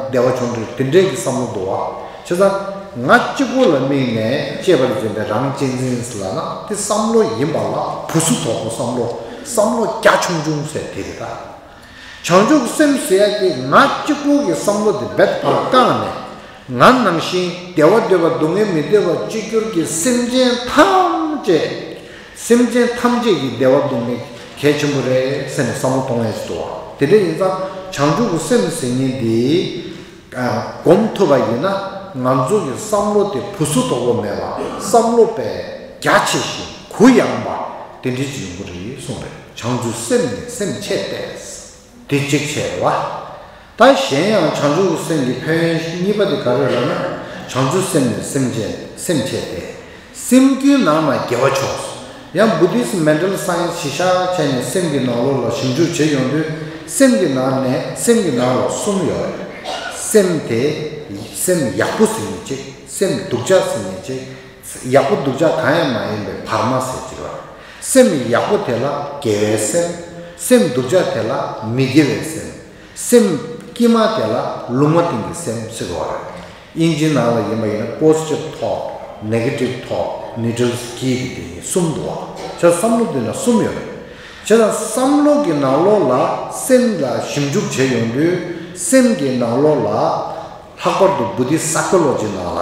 བདེ་བ་བྱུང་རེད། དེ་འདྲའི་གི་བསམ་བློ་འདུག་བ། བྱས་ཙང་ང་གཅིག་པོ་ལ་དམིགས་ནས་སྐྱེས་པར་འཛིན་པའི་རང་གཅེས་འཛིན་ལབ་ན་དེ་བསམ་བློ་ཡིན་པ་ལ་བུ་སུ་དོག་པོ་བསམ་བློ། བསམ་བློ་རྒྱ་ཆུང་ཆུང་ཟེར་དེ་རེད་ད། བྱང་ཆུབ་སེམས་ཟེར་ཡ་དེ་ང་གཅིག་པོ་གི་བསམ་བློ་དེ་རྦད་དེ་ཕར་བཀག་ནས། ང་ནང་བཞིན་བདེ་བ་འདོད་པ་སྡུག་བསྔལ་མི་འདོད་པ་གཅིག་གྱུར་གྱི་སེམས་ཅན་ཐམས་ཅད། སེམས་ཅན་ཐམས་ཅད་ཀྱི་བདེ་བ་སྡུག་བསྔལ་གལ་ཆེན་པོ་རེད་ཟེར་ནས་བསམ་བློ་གཏོང་ཡས་ཅིག་འདུག་བ། དེ་འདྲ་ཡིན་ཙང་བྱང་ཆུབ་ཀྱི་སེམས་ཟེར་མཁན་འདི། ཨ། སྒོམ་ཐུབ་པ་ཡིན་ན་ང་ཚོ་གི་བསམ་བློ་དེ་བུ་སུ་དོག་པོ་མེད་པ། བསམ་བློ་དཔེ་རྒྱ་ཆེ་ཞིང་གུ་ཡངས་པ་དེ་འདྲ་ཅིག་ཡོང་གི་རེད་གསུངས་རེད། བྱང་ཆུབ་སེམས་ནི་སེམས་ཆེ་སྟེ། དེ་གཅིག་བྱས་རེད་བ། ད་གཞན་ཡང་བྱང་ཆུབ་སེམས་ཀྱི་ཕན་ཡོན་གཉིས་པ་དེ་ག་རེ་ལབ་ན། བྱང་ཆུབ་སེམས་ནི་སེམས་ཆེ། སེམས་ཆེ་སྟེ། སེམས་ཀུན་ནང་ན་དགེ་བ་མཆོག། ཡང་Buddhist mental science གཞི་བཞག་བྱས་ནས་སེམས་ཀྱི་ནང་ལོགས་ལ་ཞིབ་འཇུག་བྱེད་ཡོང་དུས། སེམས་ཀྱི་ནང་ནས་སེམས་ཀྱི་ནང་ལ་གསུམ་ཡོད་རེད། སེམས་དེ་སེམས་ཡག་པོ་ཟེར་མཁན་གཅིག། སེམས་སྡུག་ཅག་ཟེར་མཁན་གཅིག། ཡག་པོ་སྡུག་ཅག་གང་ཡང་མ་ཡིན་པའི་བར་མ་ཟེར་གཅིག་ལ། སེམས་ཡག་པོ་དེ་ལ་དགེ་བའི་སེམས། སེམས་སྡུག་ཅག་དེ་ལ་མི་དགེ་བའི་སེམས། སེམས་དཀྱུས་མ་དེ་ལ་ལུང་མ་བསྟན་གྱི་སེམས་ཟེར་བ་རེད། དབྱིན་ཇིའི་ནང་ལ་ཡིན་པ་ཡིན་ན་positive thought, negative thought, neutral གྱི་དེ་ཡིན་གསུམ་འདུག་བ། བྱས་ཙང་བསམ་བློ་འདི་ན་གསུམ་ཡོད་རེད། བྱས་ཙང་བསམ་བློ་གི་ནང་ལོགས་ལ་སེམས་ལ་ཞིབ་འཇུག་བྱས་ཡོང་དུས་སེམས་ཀྱི་ནང་ལོགས་ལ། ལྷག་པར་དུ་བུ་དྷི་སའི་ཀོ་ལོ་ཇི་ནང་ལ་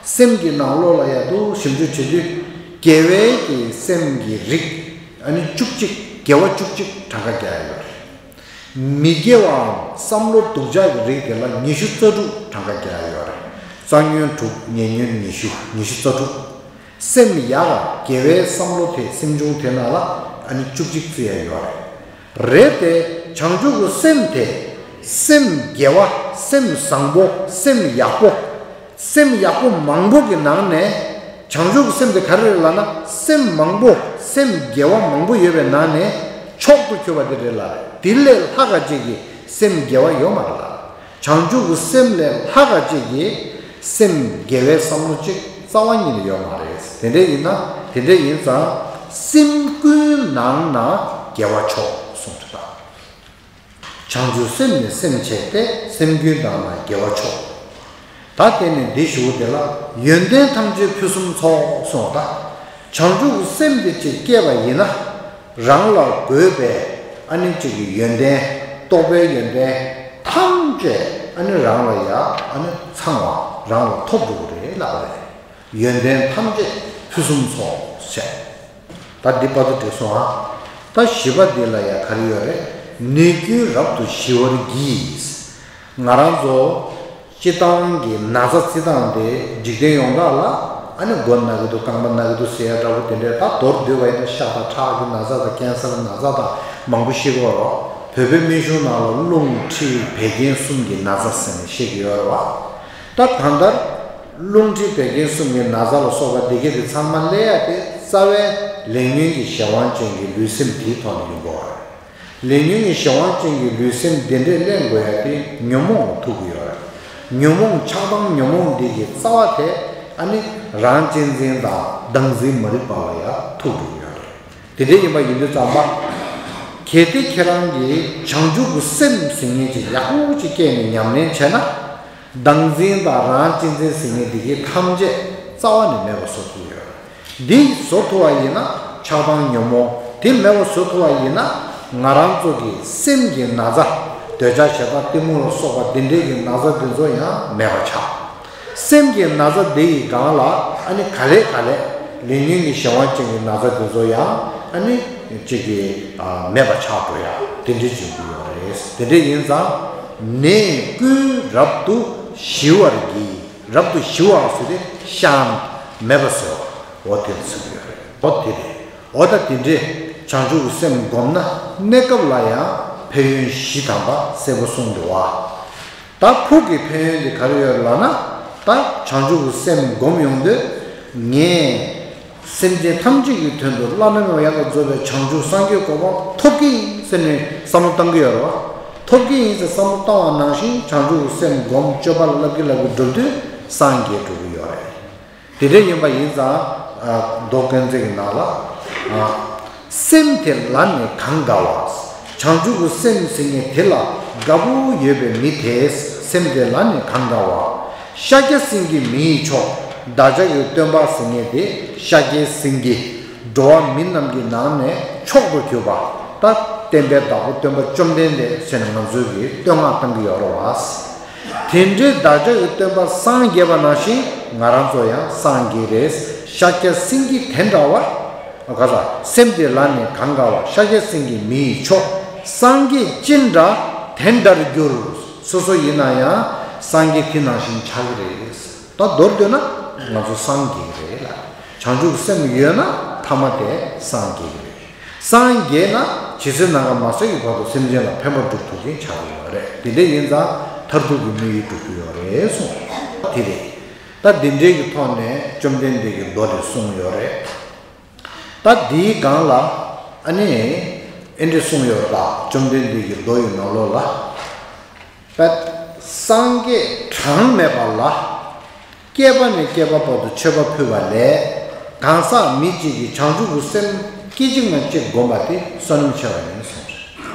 སེམས་ཀྱི་ནང་ལོགས་ལ་ཡ་དུ་ཞིབ་འཇུག་བྱེད་དུས་དགེ་བའི་གི་སེམས་ཀྱི་རིགས་ཨ་ནི་བཅུ་གཅིག་དགེ་བ་བཅུ་གཅིག་གྲངས་ཀ་བརྒྱབ་ཡོད་རེད། མི་དགེ་བའམ་བསམ་བློ་སྡུག་ཅག་གི་རིགས་དེ་ལ་ཉི་ཤུ་རྩ་དྲུག་གྲངས་ཀ་བརྒྱབ་ཡོད་རེད། རྩ་ཉོན་དྲུག་ཉེ་ཉོན་ཉི་ཤུ། ཉི་ཤུ་རྩ་དྲུག་སེམས་ཡག་དགེ་བའི་བསམ་བློ་དེ་སེམས་བྱུང་དེ་ནང་ལ་ཨ་ནི་བཅུ་གཅིག་བརྩི་ཡ་ཡོད་རེད། རེད་དེ། བྱང་ཆུབ་ཀྱི་སེམས་དེ་སེམས་དགེ་བ། སེམས་བཟང་པོ། སེམས་ཡག་པོ། སེམས་ཡག་པོ་མང་པོ་གི་ནང་ནས་བྱང་ཆུབ་ཀྱི་སེམས་དེ་ག་རེ་རེད་ལབ་ན། སེམས་མང་པོ། སེམས་དགེ་བ་མང་པོ་ཡོད་པའི་ནང་ནས་མཆོག་ཏུ་གྱུར་པ་དེ་རེད་ལ། དེ་ལས་ལྷག་ག་ཅིག་གི་སེམས་དགེ་བ་ཡོད་མ་རེད་ལ། བྱང་ཆུབ་ཀྱི་སེམས་ལས་ལྷག་ག་ཅིག་གི་སེམས་དགེ་བའི་བསམ་བློ་ཅིག་རྩ་བ་ཉིད་ནས་ཡོད་མ་རེད། དེ་འདྲ་ཡིན་ན། དེ་འདྲ་ཡིན་ཙང་སེམས་ཀུན་ནང་ན་དགེ་བ་མཆོག་གསུངས་ཏེ། བྱང་ཆུབ་སེམས་ནི་སེམས་བྱས་ཏེ། སེམས་ཀུན་དག་ན་དགེ་བ་མཆོག་ད་དེ་ནས་འདི་ཞུ་བ་དེ་ལ་ཡོན་ཏན་ཐམས་ཅད་ཕུན་སུམ་ཚོགས་གསུངས་པ་དང་། བྱང་ཆུབ་ཀྱི་སེམས་དེ་ཅིག་སྐྱེས་པ་ཡིན་ན། རང་ལ་དགོས་པའི་ཨ་ནི་ཅིག་གི་ཡོན་ཏན། རྟོགས་པའི་ཡོན་ཏན་ཐམས་ཅད་ཨ་ནི་རང་ལ་ཡ་ཨ་ནི་ཚང་བ་རང་ལ་ཐོབ་འགྲོ་གི་རེད་ལབ་པ་རེད། ཡོན་ཏན་ཐམས་ཅད་ཕུན་སུམ་ཚོགས་ཟེར། ད་འདི་བར་དུ་འགྲིག་སོང་ཨ། ད་བཞི་པ་འདི་ལ་ཡ་ག་རེ་ཡོད་རེད། ནད་ཀུན་རབ་ཏུ་ཞི་བར་བགྱི། ང་རང་ཚོ་སྤྱི་བཏང་གི་ན་ཚ་རྩི་སྟངས་དེ་འཇིག་རྟེན་ཡོངས་གྲགས་ལ་ཨ་ནི་མགོ་ན་གི་འདུག་རྐང་པ་ན་གི་འདུག་ཟེར་ཡ་འདྲ་པོ་དེ་འདྲས། ད་མདོར་བསྡུས་པ་ཡིན་ན་ཤ་དང་ཁྲག་གི་ན་ཚ་དང་ཀན་སར་ན་ཚ་དང་མང་པོ་ཤེས་ཀྱི་ཡོད་རེད། བོད་པའི་སྨན་གཞུང་ནང་ལ་རླུང་མཁྲིས་བད་ཀན་གསུམ་གྱི་ན་ཚ་ཟེར་ནས་བཤད་ཀྱི་ཡོད་རེད་བ། ད་གང་ལྟར། རླུང་མཁྲིས་བད་ཀན་གསུམ་གྱི་ན་ཚ་ལ་སོགས་པ་འདི་ག་དེ་ཚང་མ་སླེབས་ཡ་དེ་རྩ་བའི་ལས་ཉོན་གྱི་གཞན་དབང་ཅན་གྱི་ལུས་སེམས་དེའི་ཐོག་ནས་ཡིན་དགོས་པ་རེད། ལས་ཉོན་གྱི་གཞན་དབང་ཅན་གྱི་ལུས་སེམས་འདི་འདྲས་སླེབས་དགོས་ཡ་དེ་ཉོན་མོངས་ལ་ཐུག་གི་ཡོད་རེད། ཉོན་མོངས་ཆགས་སྡང་ཉོན་མོངས་འདི་གི་རྩ་བ་དེ་ཨ་ནི་རང་གཅེས་འཛིན་དང་བདག་འཛིན་མ་རིག་པ་ལ་ཡ་ཐུག་འགྲོ་གི་ཡོད་རེད། དེ་འདྲས་ཡིན་པ་ཡིན་དུས་ཙམ་པ། གལ་ཏེ་ཁྱེད་རང་གིས་བྱང་ཆུབ་ཀྱི་སེམས་ཟེར་མཁན་ཅིག་ཡག་པོ་ཅིག་སྐྱེས་ནས་ཉམས་ལེན་བྱས་ན། བདག་འཛིན་དང་རང་གཅེས་འཛིན་ཟེར་མཁན་འདི་གའི་ཐམས་ཅད་རྩ་བ་ནས་མེད་པ་བཟོ་ཐུབ་ཡོད། འདི་བཟོ་ཐུབ་པ་ཡིན་ན་ཆགས་སྡང་ཉོན་མོངས་དེ་མེད་པ་བཟོ་ཐུབ་པ་ཡིན་ན། ང་རང་ཚོ་གི་སེམས་ཀྱི་ན་ཚ། འདོད་ཆགས་ཞེ་སྡང་གཏི་མུག་ལ་སོགས་པ་འདི་འདྲའི་གི་ན་ཚ་འདི་ཚོ་ཡང་མེད་པ་ཆགས། སེམས་ཀྱི་ན་ཚ་འདི་ཡི་སྒང་ལ་ཨ་ནི་ག་ལེ་ག་ལེ་ལས་ཉོན་གྱི་གཞན་དབང་ཅན་གྱི་ན་ཚ་འདི་ཚོ་ཡང་ཨ་ནི་གཅིག་གི་ཨ་མེད་པ་ཆགས་འགྲོ་ཡ་དེ་འདྲའི་བྱེད་ཀྱི་ཡོད་རེད། དེ་འདྲ་ཡིན་ཙང་ནད་ཀུན་རབ་ཏུ་ཞི་བར་བགྱི། རབ་ཏུ་ཞི་བ་ཟེར་ཏེ་བཤང་མེད་པ་ཟེར་བ་འོ་དེ་ལ་ཟེར་གྱི་ཡོད་རེད། འོ་དེ་རེད། འོ་ད་དེ་འདྲའི་བྱང་ཆུབ་ཀྱི་སེམས་བསྒོམས་ན་གནས་སྐབས་ལ་ཡང་ཕན་ཡོན་བཞི་དམ་པ་གསལ་པོ་གསུངས་འདུག་བ། ད་ཕུགས་ཀྱི་ཕན་ཡོན་དེ་ག་རེ་ཡོད་ལབ་ན། ད་བྱང་ཆུབ་ཀྱི་སེམས་སྒོམ་ཡོང་དུས་ངས་སེམས་ཅན་ཐམས་ཅད་ཀྱི་དོན་དུ་བླ་ན་མེད་པ་ཡང་དག་རྫོགས་པའི་བྱང་ཆུབ་སངས་རྒྱས་གོ་འཕང་ཐོབ་ཀྱི་ཡིན་ཟེར་ནས་བསམ་བློ་བཏང་གི་ཡོད་རེད་བ། ཐོབ་ཀྱི་ཡིན་ཟེར་བསམ་བློ་བཏང་བ་ནང་བཞིན་བྱང་ཆུབ་ཀྱི་སེམས་སྒོམ་སྤྱོད་པ་ལབ་ཀྱི་ལབ་ཀྱི་འགྲུབ་དུས་སངས་རྒྱས་འགྲུབ་ཀྱི་ཡོད་རེད། དེ་འདྲ་ཡིན་པ་ཡིན་ཙང་། མདོ་ཀུན་བརྩེགས་ཀྱི་ནང་ལ། སེམས་དེ་ལ་ནི་གང་དགའ་བ། བྱང་ཆུབ་ཀྱི་སེམས་ཟེར་མཁན་དེ་ལ་དགའ་པོ་ཡོད་པའི་མི་དེས་སེམས་དེ་ལ་ནི་གང་དགའ་བ། ཤཱཀྱ་སེང་གེ་མི་ཡི་མཆོག་བདག་ཅག་གི་སྟོན་པ་ཟེར་མཁན་དེ་ཤཱཀྱའི་སེང་གེ། འགྲོ་བ་མི་རྣམས་ཀྱི་ནང་ནས་མཆོག་ཏུ་གྱུར་པ། ད་བསྟན་པའི་བདག་པོ་སྟོན་པ་བཅོམ་ལྡན་འདས་ཟེར་ནས་ང་ཚོས་ཀྱི་བསྟོད་བསྔགས་བཏང་གི་ཡོད་རེད་བ། དེ་འདྲའི་བདག་ཅག་གི་སྟོན་པ་སངས་རྒྱས་པ་ནང་བཞིན་ང་རང་ཚོ་ཡང་སངས་རྒྱས་རེད། ཤཱཀྱ་སེང་གེ་དེ་འདྲ་བར། ག་ས་སེམས་དེ་ལ་ནི་གང་དགའ་བ། ཤཱཀྱ་སེང་གེ་མི་ཡི་མཆོག་སངས་རྒྱས་ཅི་འདྲ་དེ་འདྲར་འགྱུར། སོ་སོ་ཡིན་ན་ཡང་སངས་རྒྱས་དེ་ནང་བཞིན་ཆགས་ཀྱི་རེད། ད་མདོར་བསྡུས་ན་ང་ཚོ་སངས་རྒྱས་ཀྱི་རེད་ལ། བྱང་ཆུབ་སེམས་ཡོད་ན་ཐ་མ་དེ་སངས་རྒྱས་ཀྱི་རེད། སངས་རྒྱས་ན་ཇི་སྲིད་ནམ་མཁའ་མ་ཟད་ཀྱི་བར་དུ་སེམས་ཅན་ལ་ཕན་པ་སྒྲུབ་ཐུབ་མཁན་ཆགས་ཀྱི་ཡོད་རེད། དེ་འདྲ་ཡིན་ཙང་མཐར་ཐུག་གི་དམིགས་ཡུལ་འགྲུབ་ཀྱི་ཡོད་རེད་གསུངས། དེ་རེད། ད་འདི་འདྲའི་གི་ཐོག་ནས་བཅོམ་ལྡན་འདས་ཀྱིས་མདོ་དེ་གསུངས་ཡོད་རེད། ད་འདིའི་སྒང་ལ་ཨ་ནི་ཨེ་འདྲ་གསུངས་ཡོད་རེད། ད་བཅོམ་ལྡན་འདས་ཀྱི་མདོ་ཡི་ནང་ལོགས་ལ། པད། སངས་རྒྱས་གྲངས་མེད་པ་ལ། བསྐལ་པ་ནས་བསྐལ་པ་བར་དུ་མཆོད་པ་ཕུལ་བ་ལས། གང་ཟག་མི་གཅིག་གིས་བྱང་ཆུབ་ཀྱི་སེམས་སྐད་ཅིག་མ་གཅིག་བསྒོམས་པ་དེ་བསོད་ནམས་ཆེ་བ་ཡིན་གསུངས།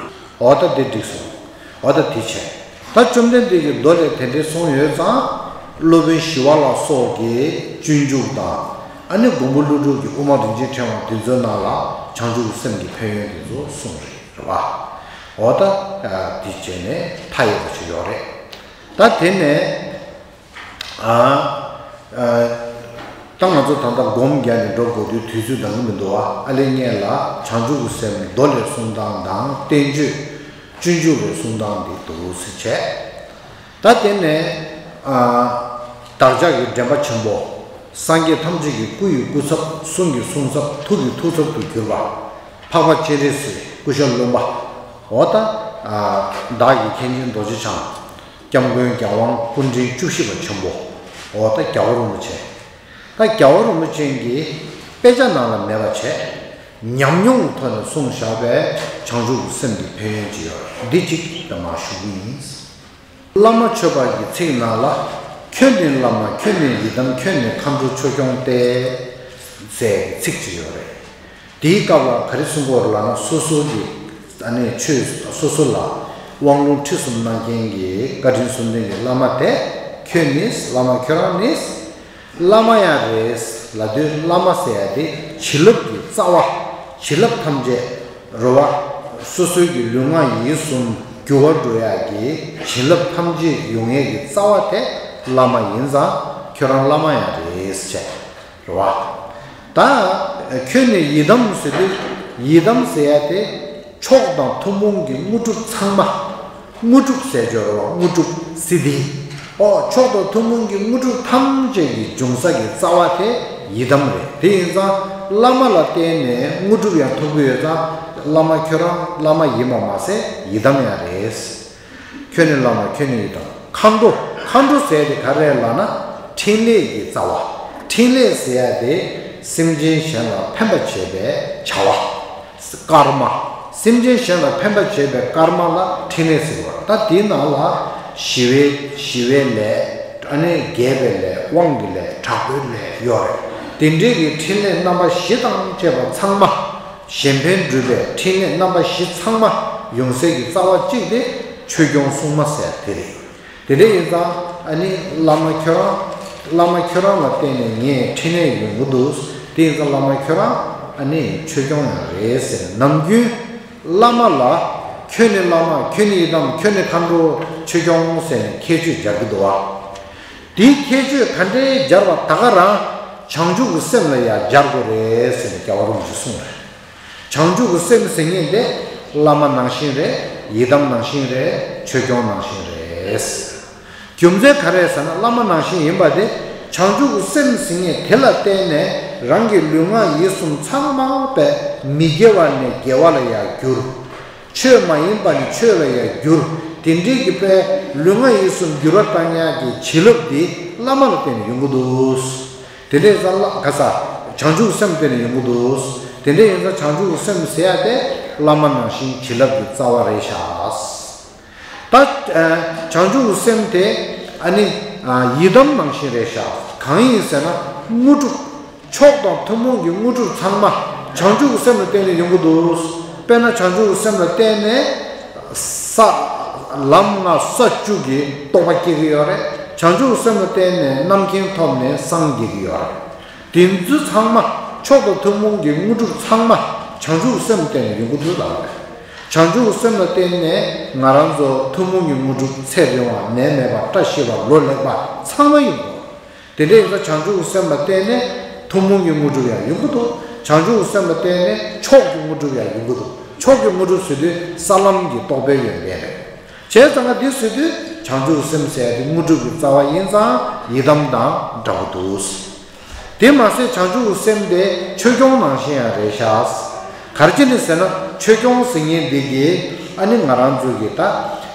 འོ་ད་དེ་འགྲིག་སོང་། འོ་ད་དེ་བྱས། ད་བཅོམ་ལྡན་འདས་ཀྱི་མདོ་ལས་དེ་འདྲའི་གསུངས་ཡོད་ཙང་། སློབ་དཔོན་ཞི་བ་ལྷ་སོགས་ཀྱི་སྤྱོད་འཇུག་དང་། ཨ་ནི་མགོན་པོ་ཀླུ་སྒྲུབ་ཀྱི་དབུ་མ་རིན་ཆེན་ཕྲེང་བ་འདི་ཚོའི་ནང་ལ་བྱང་ཆུབ་ཀྱི་སེམས་ཀྱི་ཕན་ཡོན་དེ་ཚོ་གསུངས་རེད། རེད་བ། འོ་ད་འདི་བྱས་ནས་མཐའ་ཡས་པ་ཞིག་ཡོད་རེད། ད་དེ་ནས། ཨ། ཨ། ད་ང་ཚོ་ད་ལྟ་སྒོམ་རྒྱག་ནས་འགྲོ་དགོས་དུས་དུས་ཚོད་འདང་གི་མི་འདུག་ཨ། ཨ་ལས་སྔོན་ལ་བྱང་ཆུབ་ཀྱི་སེམས་མདོ་ལས་གསུང་སྟངས་དང་བསྟན་བཅོས་སྤྱོད་འཇུག་ལས་གསུང་སྟངས་འདི་འདུག་ཟེར་བྱས། ད་དེ་ནས། ཨ། བདག་ཅག་གི་འདྲེན་པ་ཆེན་པོ། སངས་རྒྱས་ཐམས་ཅད་ཀྱི་སྐུ་ཡི་སྐུ་ཚབ། གསུང་གི་གསུང་ཚབ། ཐུགས་ཀྱི་ཐུགས་ཚབ་ཏུ་གྱུར་པ། འཕགས་པ་སྤྱན་རས་གཟིགས། སྐུ་ཞབས་བློན་པོ། འོ་ད། ཨ། བདག་གི་མཁན་ཆེན་རྡོ་རྗེ་འཆང་། སྐྱབས་མགོན་རྒྱལ་དབང་སྐུ་ཕྲེང་བཅུ་བཞི་པ་ཆེན་པོ། འོ་ད་རྒྱལ་བ་རིན་པོ་ཆེ། ད་རྒྱལ་བ་རིན་པོ་ཆེ་གི་དཔེ་ཆ་ནང་ལ་མེད་པ་བྱས། ཉམས་མྱོང་གི་ཐོག་ནས་གསུངས་བཞག་པའི་བྱང་ཆུབ་ཀྱི་སེམས་ཀྱི་ཕན་ཡོན་ཅིག་ཡོད། འདི་གཅིག་ད་མར་ཞུ་གི་ཡིན། བླ་མ་མཆོད་པ་གི་ཚིག་ནང་ལ། ཁྱོད་ནི་བླ་མ། ཁྱོད་ནི་ཡི་དམ། ཁྱོད་ནི་མཁའ་འགྲོ་ཆོས་སྐྱོང་སྟེ། ཟེར་གྱི་ཚིག་ཅིག་ཡོད་རེད། དེའི་སྐབས་ལ་ག་རེ་གསུང་གི་ཡོད་རེད་ལབ་ན། སོ་སོ་གི། ཨ་ནི་ཆོས་སོ་སོ་ལ་དབང་ལུང་ཁྲིད་གསུམ་གནང་མཁན་གྱི་བཀའ་དྲིན་གསུམ་ལྡན་གྱི་བླ་མ་དེ། ཁྱོད་ནི་བླ་མ་ཁྱོད་རང་ནི་བླ་མ་ཡང་རེད་ལབ་དུས། བླ་མ་ཟེར་ཡ་དེ་བྱིན་རླབས་ཀྱི་རྩ་བ། བྱིན་རླབས་ཐམས་ཅད་རེད་བ། སོ་སོའི་གི་ལུས་ངག་ཡིད་གསུམ་འགྱུར་བ་འགྲོ་ཡ་གི་བྱིན་རླབས་ཐམས་ཅད་ཡོང་ཡས་ཀྱི་རྩ་བ་དེ་བླ་མ་ཡིན་ཙང་། ཁྱོད་རང་བླ་མ་ཡང་རེད་ཟེར་བྱས། རེད་བ། ད་ཁྱོད་ནི་ཡི་དམ་ཟེར་དུས། ཡི་དམ་ཟེར་ཡ་དེ་མཆོག་དང་ཐུན་མོང་གི་དངོས་གྲུབ་ཚང་མ། དངོས་གྲུབ་ཟེར་ཆོག་རེད་བ། དངོས་གྲུབ་སི་དྷི། ཨོ། མཆོག་དང་ཐུན་མོང་གི་དངོས་གྲུབ་ཐམས་ཅད་ཀྱི་འབྱུང་ས་ཀྱི་རྩ་བ་དེ་ཡི་དམ་རེད། དེ་ཡིན་ཙང་བླ་མ་ལ་བརྟེན་ནས་དངོས་གྲུབ་ཡང་ཐོབ་ཀྱི་ཡོད་ཙང་། བླ་མ་ཁྱོད་རང་བླ་མ་ཡིན་པ་མ་ཟད་ཡི་དམ་ཡང་རེད། ཁྱོད་ནི་བླ་མ། ཁྱོད་ནི་ཡི་དམ། མཁའ་འགྲོ། མཁའ་འགྲོ་ཟེར་དེ་ག་རེ་ལབ་ན། འཕྲིན་ལས་ཀྱི་རྩ་བ། འཕྲིན་ལས་ཟེར་ཡ་དེ་སེམས་ཅན་གཞན་ལ་ཕན་པ་བྱེད་པའི་བྱ་བ། ཀརྨ། སེམས་ཅན་གཞན་ལ་ཕན་པ་བྱེད་པའི་ཀརྨ་ལ་འཕྲིན་ལས་ཟེར་བ། ད་དེའི་ནང་ལ་ཞི་བའི། ཞི་བའི་ལས། ཨ་ནི་རྒྱས་པའི་ལས། དབང་གི་ལས། དྲག་པོའི་ལས་ཡོད་རེད། དེ་འདྲའི་གི་འཕྲིན་ལས་རྣམ་པ་བཞི་དང་བཅས་པ་ཚང་མ། གཞན་ཕན་སྒྲུབ་པའི་འཕྲིན་ལས་རྣམ་པ་བཞི་ཚང་མ་ཡོང་སའི་གི་རྩ་བ་གཅིག་དེ་ཆོས་སྐྱོང་སྲུང་མ་ཟེར་དེ་རེད། དེ་འདྲ་ཡིན་ཙང་། ཨ་ནི་བླ་མ་ཁྱོད་རང་། བླ་མ་ཁྱོད་རང་ལ་བརྟེན་ནས་ངས་འཕྲིན་ལས་ཡོང་གི་འདུག་དེ་ཡིན་ཙང་བླ་མ་ཁྱོད་རང་ཨ་ནི་ཆོས་སྐྱོང་ཡང་རེད་ཟེར། ནམ་རྒྱུན་བླ་མ་ལ། ཁྱོད་ནི་བླ་མ། ཁྱོད་ནི་ཡི་དམ། ཁྱོད་ནི་མཁའ་འགྲོ་ཆོས་སྐྱོང་ཟེར་ནས་ཁྱད་ཆོས་སྦྱར་གྱི་འདུག་བ། དེའི་ཁྱད་ཆོས་ག་འདྲའི་སྦྱར་བ་ད་ག་རང་བྱང་ཆུབ་ཀྱི་སེམས་ལ་ཡང་སྦྱར་དགོས་རེད་ཟེར་ནས་རྒྱལ་བ་རིན་པོ་ཆེས་གསུངས་རེད། བྱང་ཆུབ་ཀྱི་སེམས་ཟེར་མཁན་དེ་བླ་མ་ནང་བཞིན་རེད། ཡི་དམ་ནང་བཞིན་རེད། ཆོས་སྐྱོང་ནང་བཞིན་རེད། རྒྱུ་མཚན་ག་རེ་ཟེར་ན། བླ་མ་ནང་བཞིན་ཡིན་པ་དེ་བྱང་ཆུབ་ཀྱི་སེམས་ཟེར་མཁན་དེ་ལ་བརྟེན་ནས་རང་གི་ལུས་ངག་ཡིད་གསུམ་ཚང་མ་པས་མི་དགེ་བ་ནས་དགེ་བ་ལ་ཡང་འགྱུར། ཆོས་མ་ཡིན་པ་ནས་ཆོས་ལ་ཡང་འགྱུར། དེ་འདྲའི་གི་པའི་ལུས་ངག་ཡིད་གསུམ་འགྱུར་བ་བཏང་ཡག་གི་བྱིན་རླབས་འདི་བླ་མ་ལ་བརྟེན་ནས་ཡོང་གི་འདུག་དེ་འདྲའི་ཙང་བླ། ག་ས། བྱང་ཆུབ་སེམས་བརྟེན་ནས་ཡོང་གི་འདུག་དེ་འདྲ་ཡིན་ཙང་བྱང་ཆུབ་སེམས་ཟེར་ཡ་དེ་བླ་མ་ནང་བཞིན་བྱིན་རླབས་ཀྱི་རྩ་བ་རེད་ཤག་ད་བྱང་ཆུབ་སེམས་དེ་ཨ་ནི་ཡི་དམ་ནང་བཞིན་རེད་ཤག་གང་ཡིན་ཟེར་ན། དངོས་གྲུབ། མཆོག་དང་ཐུན་མོང་གི་དངོས་གྲུབ་ཚང་མ་བྱང་ཆུབ་ཀྱི་སེམས་ལ་བརྟེན་ནས་ཡོང་གི་འདུག་དཔེར་ན་བྱང་ཆུབ་ཀྱི་སེམས་ལ་བརྟེན་ནས་ས། ལམ་ལྔ་ས་བཅུ་གི་རྟོགས་པ་སྐྱེ་གི་ཡོད་རེད། བྱང་ཆུབ་ཀྱི་སེམས་ལ་བརྟེན་ནས་རྣམ་མཁྱེན་ཐོབ་ནས་སངས་རྒྱས་ཀྱི་ཡོད་རེད། དེ་ཚོ་ཚང་མ་མཆོག་དང་ཐུན་མོང་གི་དངོས་གྲུབ་ཚང་མ་བྱང་ཆུབ་ཀྱི་སེམས་ལ་བརྟེན་ནས་ཡོང་གི་འདུག་ལབ་རེད། བྱང་ཆུབ་ཀྱི་སེམས་ལ་བརྟེན་ནས་ང་རང་ཚོ་ཐུན་མོང་གི་དངོས་གྲུབ་ཚེ་རིང་བ། ནད་མེད་པ། བཀྲ་ཤིས་པ། ལོ་ལེགས་པ་ཚང་མ་ཡོང་གི་འདུག་དེ་འདྲ་ཡིན་ཙང་བྱང་ཆུབ་ཀྱི་སེམས་ལ་བརྟེན་ནས་ཐུན་མོང་གི་དངོས་གྲུབ་ཡང་ཡོང་གི་འདུག་བྱང་ཆུབ་ཀྱི་སེམས་ལ་བརྟེན་ནས་མཆོག་གི་དངོས་གྲུབ་ཡང་ཡོང་གི་འདུག་མཆོག་གི་དངོས་གྲུབ་ཟེར་དུས་ས་ལམ་གྱི་རྟོགས་པའི་ཡོན་ཏན་རེད། བྱས་ཙང་ང་འདི་ཟེར་དུས་བྱང་ཆུབ་ཀྱི་སེམས་ཟེར་ཡ་དེ་དངོས་གྲུབ་ཀྱི་རྩ་བ་ཡིན་ཙང་ཡི་དམ་དང་འདྲ་བོ་འདུག་དེ་མ་ཟད་བྱང་ཆུབ་ཀྱི་སེམས་དེ་ཆོས་སྐྱོང་ནང་བཞིན་ཡང་རེད་ཤག་ག་རེ་བྱས་ནས་ཟེར་ན། ཆོས་སྐྱོང་ཟེར་མཁན་འདི་གིས་ཨ་ནི་ང་རང་ཚོ་གི་ད་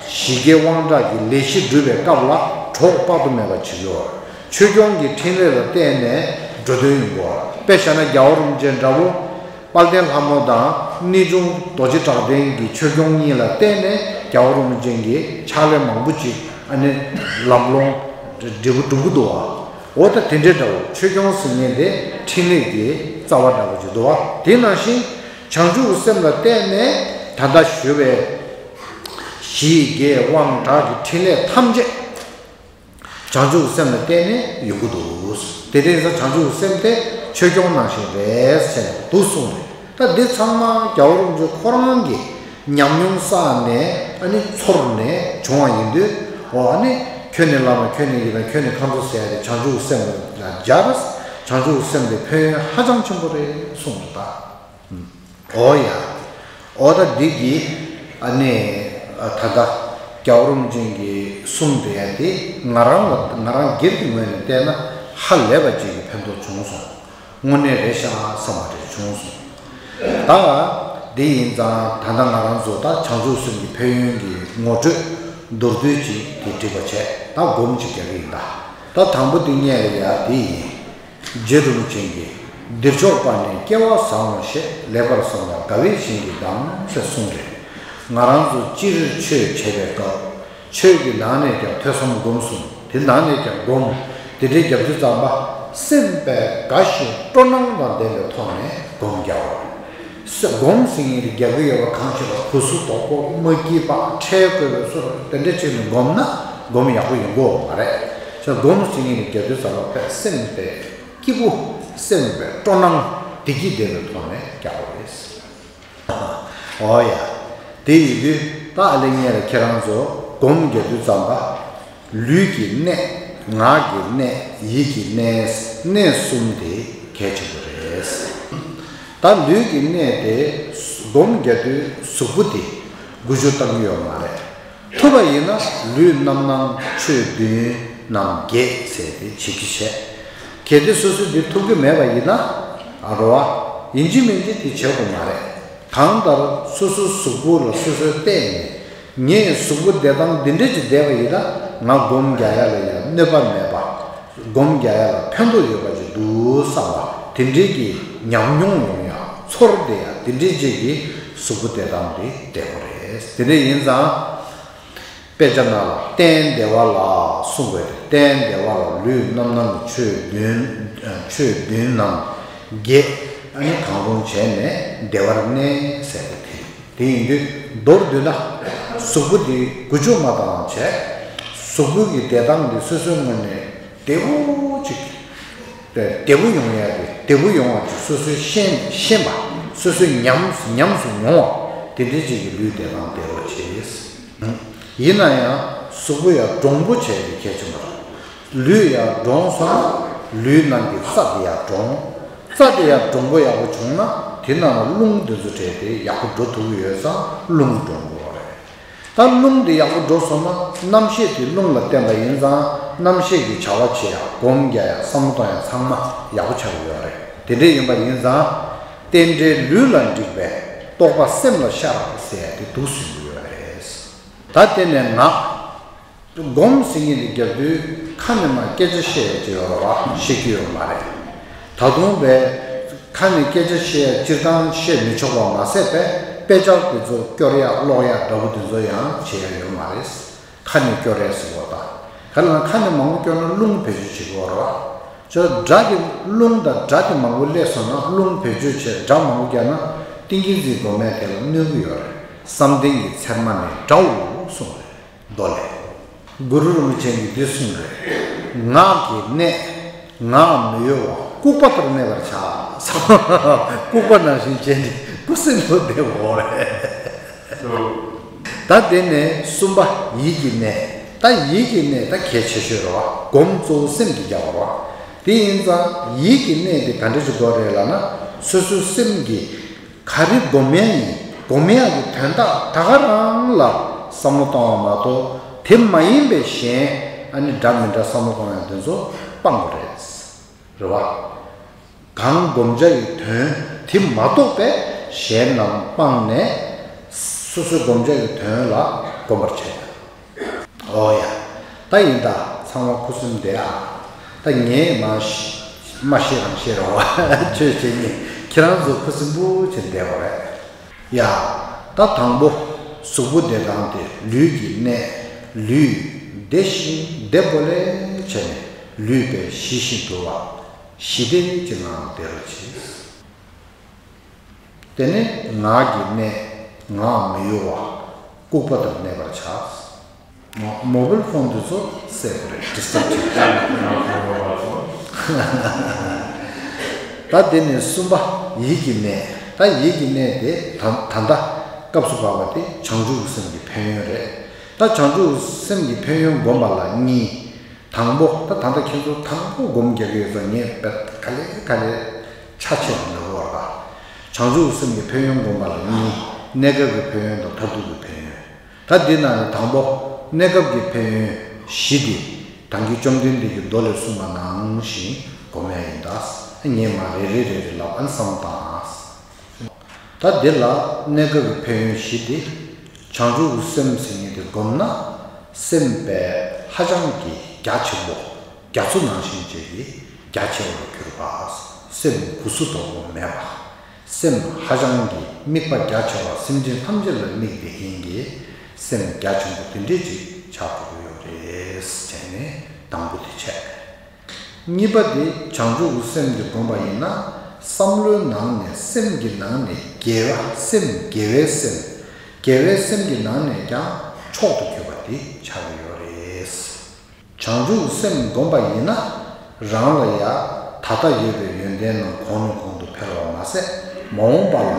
ཞི་རྒྱས་དབང་དྲག་གི་ལས་གཞི་སྒྲུབ་པའི་སྐབས་ལ་གྲོགས་དཔག་ཏུ་མེད་པ་བྱེད་ཀྱི་ཡོད། ཆོས་སྐྱོང་གི་འཕྲིན་ལས་ལ་བརྟེན་ནས་འགྲོ་དོན་ཡོང་གི་ཡོད། དཔེ་བཞག་ན་རྒྱལ་བ་རིན་པོ་ཆེ་འདྲ་བོ། དཔལ་ལྡན་ལྷ་མོ་དང་གནས་ཆུང་རྡོ་རྗེ་གྲགས་ལྡན་གྱི་ཆོས་སྐྱོང་གཉིས་ལ་བརྟེན་ནས་རྒྱལ་བ་རིན་པོ་ཆེ་གིས་ཕྱག་ལས་མང་པོ་ཅིག་ཨ་ནི་ལམ་ལྷོང་འབྲས་བུ་སྒྲུབ་ཀྱི་འདུག་བ། འོ་ད་དེ་འདྲའི་འདྲ་བོ། ཆོས་སྐྱོང་ཟེར་མཁན་དེ་འཕྲིན་ལས་ཀྱི་རྩ་བ་འདྲ་བོ་ཅིག་འདུག་བ། དེ་ནང་བཞིན་བྱང་ཆུབ་ཀྱི་སེམས་ལ་བརྟེན་ནས་ད་ལྟ་ཞུ་བའི་ཞི་རྒྱས་དབང་དྲག་གི་འཕྲིན་ལས་ཐམས་ཅད། བྱང་ཆུབ་སེམས་ལ་བརྟེན་ནས་ཡོང་གི་འདུག་དེ་འདྲ་ཡིན་ཙང་བྱང་ཆུབ་སེམས་དེ་ཆོས་སྐྱོང་ནང་བཞིན་རེད་ཟེར་ནས་འདུག་གསུངས་རེད། ད་འདི་ཚང་མ་རྒྱལ་བ་རིན་པོ་ཆེ་ཁོ་རང་གི་ཉམས་མྱོང་བསགས་ནས་ཨ་ནི་ཚོར་ནས་བྱུང་བ་ཡིན་དུས། འོ་ཨ་ནི་ཁྱོད་ནི་བླ་མ་ཁྱོད་ནི་ཡི་དམ་ཁྱོད་ནི་མཁའ་འགྲོ་ཟེར་ཡ་དེ་བྱང་ཆུབ་སེམས་ལ་སྦྱར། བྱང་ཆུབ་སེམས་དེ་ཕན་ཡོན་ཧ་ཅང་ཆེན་པོ་རེད་གསུངས་རེད་ད། འོ་ཡ། འོ་ད་འདི་གི་ཨ་ནི་ད་ལྟ་རྒྱལ་བ་རིན་པོ་ཆེ་གི་གསུང་དེ་ཡ་དེ་ང་རང་ལ་ང་རང་སྒེར་གྱི་ངོས་ནས་བལྟས་ན་ཧ་ལས་པ་ཅིག་གི་ཕན་ཐོགས་བྱུང་སོང་། དངོས་གནས་རེད་ཤག་བསམ་པ་རེ་བྱུང་སོང་། ད་འདི་ཡིན་ཙང་ད་ལྟ་ང་རང་ཚོ་ད་བྱང་ཆུབ་སེམས་ཀྱི་ཕན་ཡོན་གྱི་ངོ་སྤྲོད་མདོར་བསྡུས་ཅིག་དེ་འགྲིག་པ་བྱས་ད་སྒོམ་ཅིག་རྒྱག་གི་ཡིན་ད། ད་དང་པོ་འདི་སྔོན་ལ་ཡ་དེ་ཡིན། རྗེ་རིན་པོ་ཆེ་གིས་འདིར་ཕྱོགས་པ་ནི་སྐལ་བ་བཟང་ངོ་ཞེས་ལེགས་པར་བསམ་ལ་དགའ་བའི་བྱིན་གྱིས་གདམས་ཟེར་གསུངས་རེད། ང་རང་ཚོ་སྤྱིར་ཆོས་བྱེད་པའི་སྐབས་ཆོས་ཀྱི་ནང་ནས་ཀྱང་ཐོས་བསམ་སྒོམ་གསུམ་དེ་ནང་ནས་ཀྱང་སྒོམ་དེ་འདྲའི་རྒྱབ་དུས་ཙམ་པ་སེམས་པས་དགའ་ཞིང་སྤྲོ་སྣང་དང་ལྡན་པའི་ཐོག་ནས་སྒོམ་རྒྱག་དགོས། སྒོམ་ཟེར་མཁན་དེ་རྒྱག་གི་ཡོད་པ་གང་ཞིག་ལ་གུ་སུ་དོག་པོ་མ་སྐྱིད་པ་ཁྲེལ་དགོས་པའི་བཟོ་འདྲ་དེ་འདྲ་བྱས་ནས་སྒོམ་ན་སྒོམ་ཡག་པོ་ཡོང་གི་ཡོད་མ་རེད། སྒོམ་ཟེར་མཁན་དེ་རྒྱག་དུས་ཙམ་པ་སེམས་པའི་སྐྱིད་པོ་སེམས་པའི་སྤྲོ་སྣང་བདེ་སྐྱིད་ལྡན་པའི་ཐོག་ནས་རྒྱག་དགོས་རེད། འོ་ཡ། དེ་ཡིན་དུས་ད་ཨ་ལེ་ངས་ལ་ཁྱེད་རང་ཚོ་སྒོམ་རྒྱག་དུས་ཙམ་པ། ལུས་ཀྱི་གནད། ངག་གི་གནད། ཡིད་ཀྱི་གནད། གནད་གསུམ་དེ་གལ་ཆེན་པོ་རེད། ད་ལུས་ཀྱི་གནད་དེ་སྒོམ་རྒྱག་དུས་གཟུགས་པོ་དེ་འགུལ་སྐྱོད་གཏང་གི་ཡོད་མ་རེད། ཐུབ་པ་ཡིན་ན་ལུས་རྣམ་སྣང་ཆོས་བདུན་ནམ་བརྒྱད་ཟེར་ཏེ་བྱེད་ཀྱི་བྱས། གལ་ཏེ་སོ་སོས་འདི་ཐུབ་ཀྱི་མེད་པ་ཡིན་ན། ཨ་རོ་ཨ། ཡིན་གཅིག་མིན་གཅིག་དེ་བྱེད་དགོས་མ་རེད། གང་ལྟར་སོ་སོའི་གཟུགས་པོ་ལ་སོ་སོས་བལྟས་ནས་ངས་གཟུགས་པོ་བདེ་ཐང་འདི་འདྲ་ཅིག་བསྡད་པ་ཡིན་ན་ང་སྒོམ་རྒྱག་ཡ་ལ་ཡང་གནོད་པ་མེད་པ། སྒོམ་རྒྱག་ཡ་ལ་ཕན་ཐོགས་ཡོད་པ་ཅིག་འདུག་བསམ་པ་དེ་འདྲའི་གི་ཉམས་མྱོང་ཡོང་ཡ་ཚོར་བསྡད་ཡ་དེ་འདྲའི་ཅིག་གི་གཟུགས་པོ་བདེ་ཐང་དེ་བསྡད་དགོས་རེད། དེ་འདྲ་ཡིན་ཙང་། དཔེ་ཆ་ནང་ལ་རྟེན་བདེ་བ་ལ་གསུངས་པའི་རྟེན་བདེ་བ་ལ་ལུས་རྣམ་སྣང་གི་ཆོས་བདུན། ཆོས་བདུན་ནམ་བརྒྱད་ཨ་ནི་གང་རུང་བྱས་ནས་བདེ་བར་གནས་ཟེར་ཏེ་དེ་དེ་ཡིན་དུས་མདོར་བསྡུས་ན་གཟུགས་པོ་འདི་འགུལ་སྐྱོད་མ་བཏང་བྱས་གཟུགས་པོ་གི་བདེ་ཐང་འདི་སོ་སོའི་ངོས་ནས་བདེ་པོ་ཅིག་བདེ་པོ་ཡོང་ཡ་དེ་བདེ་པོ་ཡོང་བ་ཅིག་སོ་སོས་ཤེས་ཤེས་པ་སོ་སོས་ཉམས་ཉམས་སུ་མྱོང་བ་དེ་འདྲའི་ཅིག་གི་ལུས་བདེ་ཐང་བདེ་བོ་བྱེད། ཡིན་ན་ཡང་གཟུགས་པོ་ཡང་འདྲོང་པོ་བྱས་ཏེ་གལ་ཆེན་པོ་རེད། ལུས་ཡང་འདྲོངས་སོང་ན་ལུས་ནང་གི་རྩ་དེ་ཡང་འདྲོངས། རྩ་དེ་ཡང་འདྲོང་པོ་ཡག་པོ་བྱུང་ན་དེ་ནང་ལ་རླུང་དེ་ཚོ་བྲལ་ཏེ་ཡག་པོ་འགྲོ་ཐུབ་ཀྱི་ཡོད་ཙང་རླུང་འདྲོང་པོ་རེད། ད་རླུང་དེ་ཡག་པོ་འགྲོ་སོང་ན་རྣམ་ཤེས་དེ་རླུང་ལ་བརྟེན་པ་ཡིན་ཙང་རྣམ་ཤེས་ཀྱི་བྱ་བ་བྱེད་ཡག་སྒོམ་རྒྱག་ཡག་བསམ་བློ་གཏོང་ཡག་ཚང་མ་ཡག་པོ་ཆགས་ཀྱི་ཡོད་རེད། དེ་འདྲ་ཡིན་པ་ཡིན་ཙང་། རྟེན་འབྲེལ་ལུས་ལ་འགྲིག་པའི་རྟོགས་པ་སེམས་ལ་ཤར་ཟེར་ཡ་དེ་འདུག་སེ་ཡོད་རེད། ད་དེ་ནས་ངག་སྒོམ་ཟེར་མཁན་དེ་རྒྱག་དུས་ཁ་ནས་མར་སྐད་ཆ་བཤད་ཡ་ཅིག་ཡོད་རེད་བ། བཤད་རྒྱུ་ཡོད་མ་རེད། ད་དུང་བས་ཁ་ནས་སྐད་ཆ་བཤད་ཡ་སྤྱིར་བཏང་བཤད་མི་ཆོག་པ་མ་ཟད་པས་དཔེ་ཆ་དེ་ཚོ་སྐྱོར་ཡ་ཀློག་ཡ་འདྲ་པོ་དེ་ཚོ་ཡང་བྱེད་ཡ་ཡོད་མ་རེད། ཁ་ནས་སྐྱོར་ཡ་ཟེར་བ་དང་ག་ལ་ཁ་ནས་མང་པོ་སྐྱོར་ན་རླུང་བེད་སྤྱོད་བྱེད་དགོས་རེད་བ། ཅོ་སྒྲ་དེ་རླུང་དང་སྒྲ་དེ་མང་པོ་སླེབས་སོང་ན་རླུང་བེད་སྤྱོད་བྱས་སྒྲ་མང་པོ་རྒྱག་ན་ཏིང་ངེ་འཛིན་སྒོམ་ཡ་དེ་ལ་གནོད་ཀྱི་ཡོད་རེད། བསམ་གཏན་གྱི་ཚེར་མ་ནི་སྒྲའོ་གསུངས་རེད། མདོ་ལས། གུ་རུ་རིན་པོ་ཆེ་གིས་འདི་གསུངས་རེད། ངག་གི་གནད། ངག་མི་གཡོ་བ་ལྐུགས་པ་ལྟར་གནས་པར་བྱ། ལྐུགས་པ་ནང་བཞིན་བྱས་ནས་ཀུ་སེ་ལོ་བསྡད་དགོས་རེད། ད་དེ་ནས་གསུམ་པ་ཡིད་ཀྱི་གནད། ད་ཡིད་ཀྱི་གནད་ད་གལ་ཆེ་ཤོས་རེད་བ། སྒོམ་གཙོ་བོ་སེམས་ཀྱིས་རྒྱག་པ་རེད་བ། དེ་ཡིན་ཙང་ཡིད་ཀྱི་གནད་དེ་ག་འདྲ་ཞིག་དགོས་རེད་ལབ་ན་སོ་སོའི་སེམས་ཀྱིས་ག་རེ་སྒོམ་ཡ་ཡིན། སྒོམ་ཡ་གི་དོན་དག་ད་ག་རང་ལ་བསམ་བློ་གཏོང་བ་མ་གཏོགས་དེ་མ་ཡིན་པའི་གཞན་ཨ་ནི་འདྲ་མི་འདྲ་བསམ་བློ་གཏོང་ཡ་དེ་ཚོ་སྤང་དགོས་རེད། རེད་བ། གང་བསྒོམ་བྱ་ཡི་དོན་དེ་མ་རྟོགས་པས་གཞན་རྣམས་སྤངས་ནས་སོ་སོའི་བསྒོམ་བྱ་ཡི་དོན་ལ་གོམས་པར་བྱེད། འོ་ཡ། ད་ཡིན་ད་ཚང་མ་ཁུ་སིམ་བསྡད་ཨ། ད་ངས་མ་ཤེས་མ་ཤེས་རང་ཤེས་རེད་བ། ཆོས་བྱེད་ཉིན་ཁྱེད་རང་ཚོ་ཁུ་སིམ་པོ་བྱས་བསྡད་པ་རེད། ཡ། ད་དང་པོ་གཟུགས་པོ་བདེ་ཐང་དེ་ལུས་ཀྱི་གནད། ལུས་བདེ་ཞིང་བདེ་པོ་ལས་བྱས་ནས་ལུས་པའི་ཞི་ཞིང་དུལ་བ། ཞི་བདེ་ཅན་ངང་བདེ་རུ་གྱིས། དེ་ནས་ངག་གི་གནད། ངག་མི་གཡོ་བ། ལྐུགས་པ་ལྟར་གནས་པར་བྱ། མོ་བྷལ་ཕོན་དེ་ཚོ་སེབ་རེད། ཌི་སི་ཊརབ་བྱེད། ད་དེ་ནས་གསུམ་པ། ཡིད་ཀྱི་གནས། ད་ཡིད་ཀྱི་གནས་དེ་ད་ད་ལྟ་སྐབས་སུ་བབ་པ་དེ་བྱང་ཆུབ་སེམས་ཀྱི་ཕན་ཡོན་རེད། ད་བྱང་ཆུབ་སེམས་ཀྱི་ཕན་ཡོན་སྒོམ་པ་ལ་གཉིས། དང་པོ། ད་ད་ལྟ་ཁྱེད་ཚོ་དང་པོ་སྒོམ་རྒྱག་གི་ཡོད་ཙང་ངས་བེད་ག་ལེ་ག་ལེ་ཆ་ཆེ་བ་ལབ་དགོས་རེད་པ། བྱང་ཆུབ་སེམས་ཀྱི་ཕན་ཡོན་སྒོམ་པ་ལ་གཉིས། གནས་སྐབས་ཀྱི་ཕན་ཡོན་དང་མཐར་ཐུག་གི་ཕན་ཡོན། ད་འདི་ནང་ནས་དང་པོ། གནས་སྐབས་ཀྱི་ཕན་ཡོན་བཞི་དེ་ད་གིན་བཅོམ་ལྡན་འདས་ཀྱིས་མདོ་ལས་གསུངས་པ་ནང་བཞིན་སྒོམ་ཡ་ཡིན་ད། ངས་མར་རེ་རེ་རེ་རེ་ལབ། ཨ་ནི་བསམ་བློ་བཏང་། ད་འདི་ལ་གནས་སྐབས་ཀྱི་ཕན་ཡོན་བཞི་དེ། བྱང་ཆུབ་སེམས་ཟེར་མཁན་དེ་སྒོམ་ན་སེམས་དཔའ་ཧ་ཅང་གི་རྒྱ་ཆེན་པོ། རྒྱ་མཚོ་ནང་བཞིན་བྱས་ཀྱི་རྒྱ་ཆེ་བར་གྱུར་པ། སེམས་སྒུག་སུ་དོག་པོ་མེད་པ། སེམས་ཧ་ཅང་གི་དམིགས་པ་རྒྱ་ཆེ་བ། སེམས་ཅན་ཐམས་ཅད་ལ་དམིགས་བསྡད་མཁན་གྱི་སེམས་རྒྱ་ཆེན་པོ་དེ་འདྲས་ཅིག་ཆགས་འགྲོ་གི་ཡོད་རེད་ཟེར་ནས་དང་པོ་དེ་བྱས། གཉིས་པ་དེ་བྱང་ཆུབ་ཀྱི་སེམས་དེ་བསྒོམས་པ་ཡིན་ན། བསམ་བློའི་ནང་ནས་སེམས་ཀྱི་ནང་ནས་དགེ་བ་སེམས། དགེ་བའི་སེམས། དགེ་བའི་སེམས་ཀྱི་ནང་ནས་ཀྱང་མཆོག་ཏུ་གྱུར་པ་དེ་ཆགས་ཀྱི་ཡོད་རེད། བྱང་ཆུབ་སེམས་བསྒོམས་པ་ཡིན་ན། རང་ལ་ཡང་ད་ལྟ་ཡོད་པའི་ཡོན་ཏན་རྣམས་གོང་ནས་གོང་དུ་འཕེལ་བ་མ་ཟད། མ་འོངས་པ་ལ་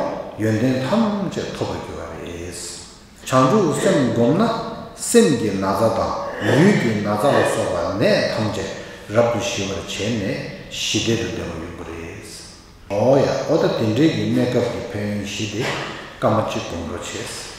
ཡོན་ཏན་ཐམས་ཅད་ཐོབ་པར་འགྱུར་བ་རེད། བྱང་ཆུབ་སེམས་བསྒོམས་ན། སེམས་ཀྱི་ན་ཚ་དང་ལུས་ཀྱི་ན་ཚ་ལ་སོགས་པ་ནད་ཐམས་ཅད་རབ་ཏུ་ཞི་བར་བྱས་ནས་ཞི་བདེ་དང་ལྡན་པ་ཡོང་གི་རེད། འོ་ཡ། ཨོ་ད་དེ་འདྲའི་གི་གནས་སྐབས་ཀྱི་ཕན་ཡོན་བཞི་དེ་སྐར་མ་གཅིག་སྒོམ་རོགས་བྱས།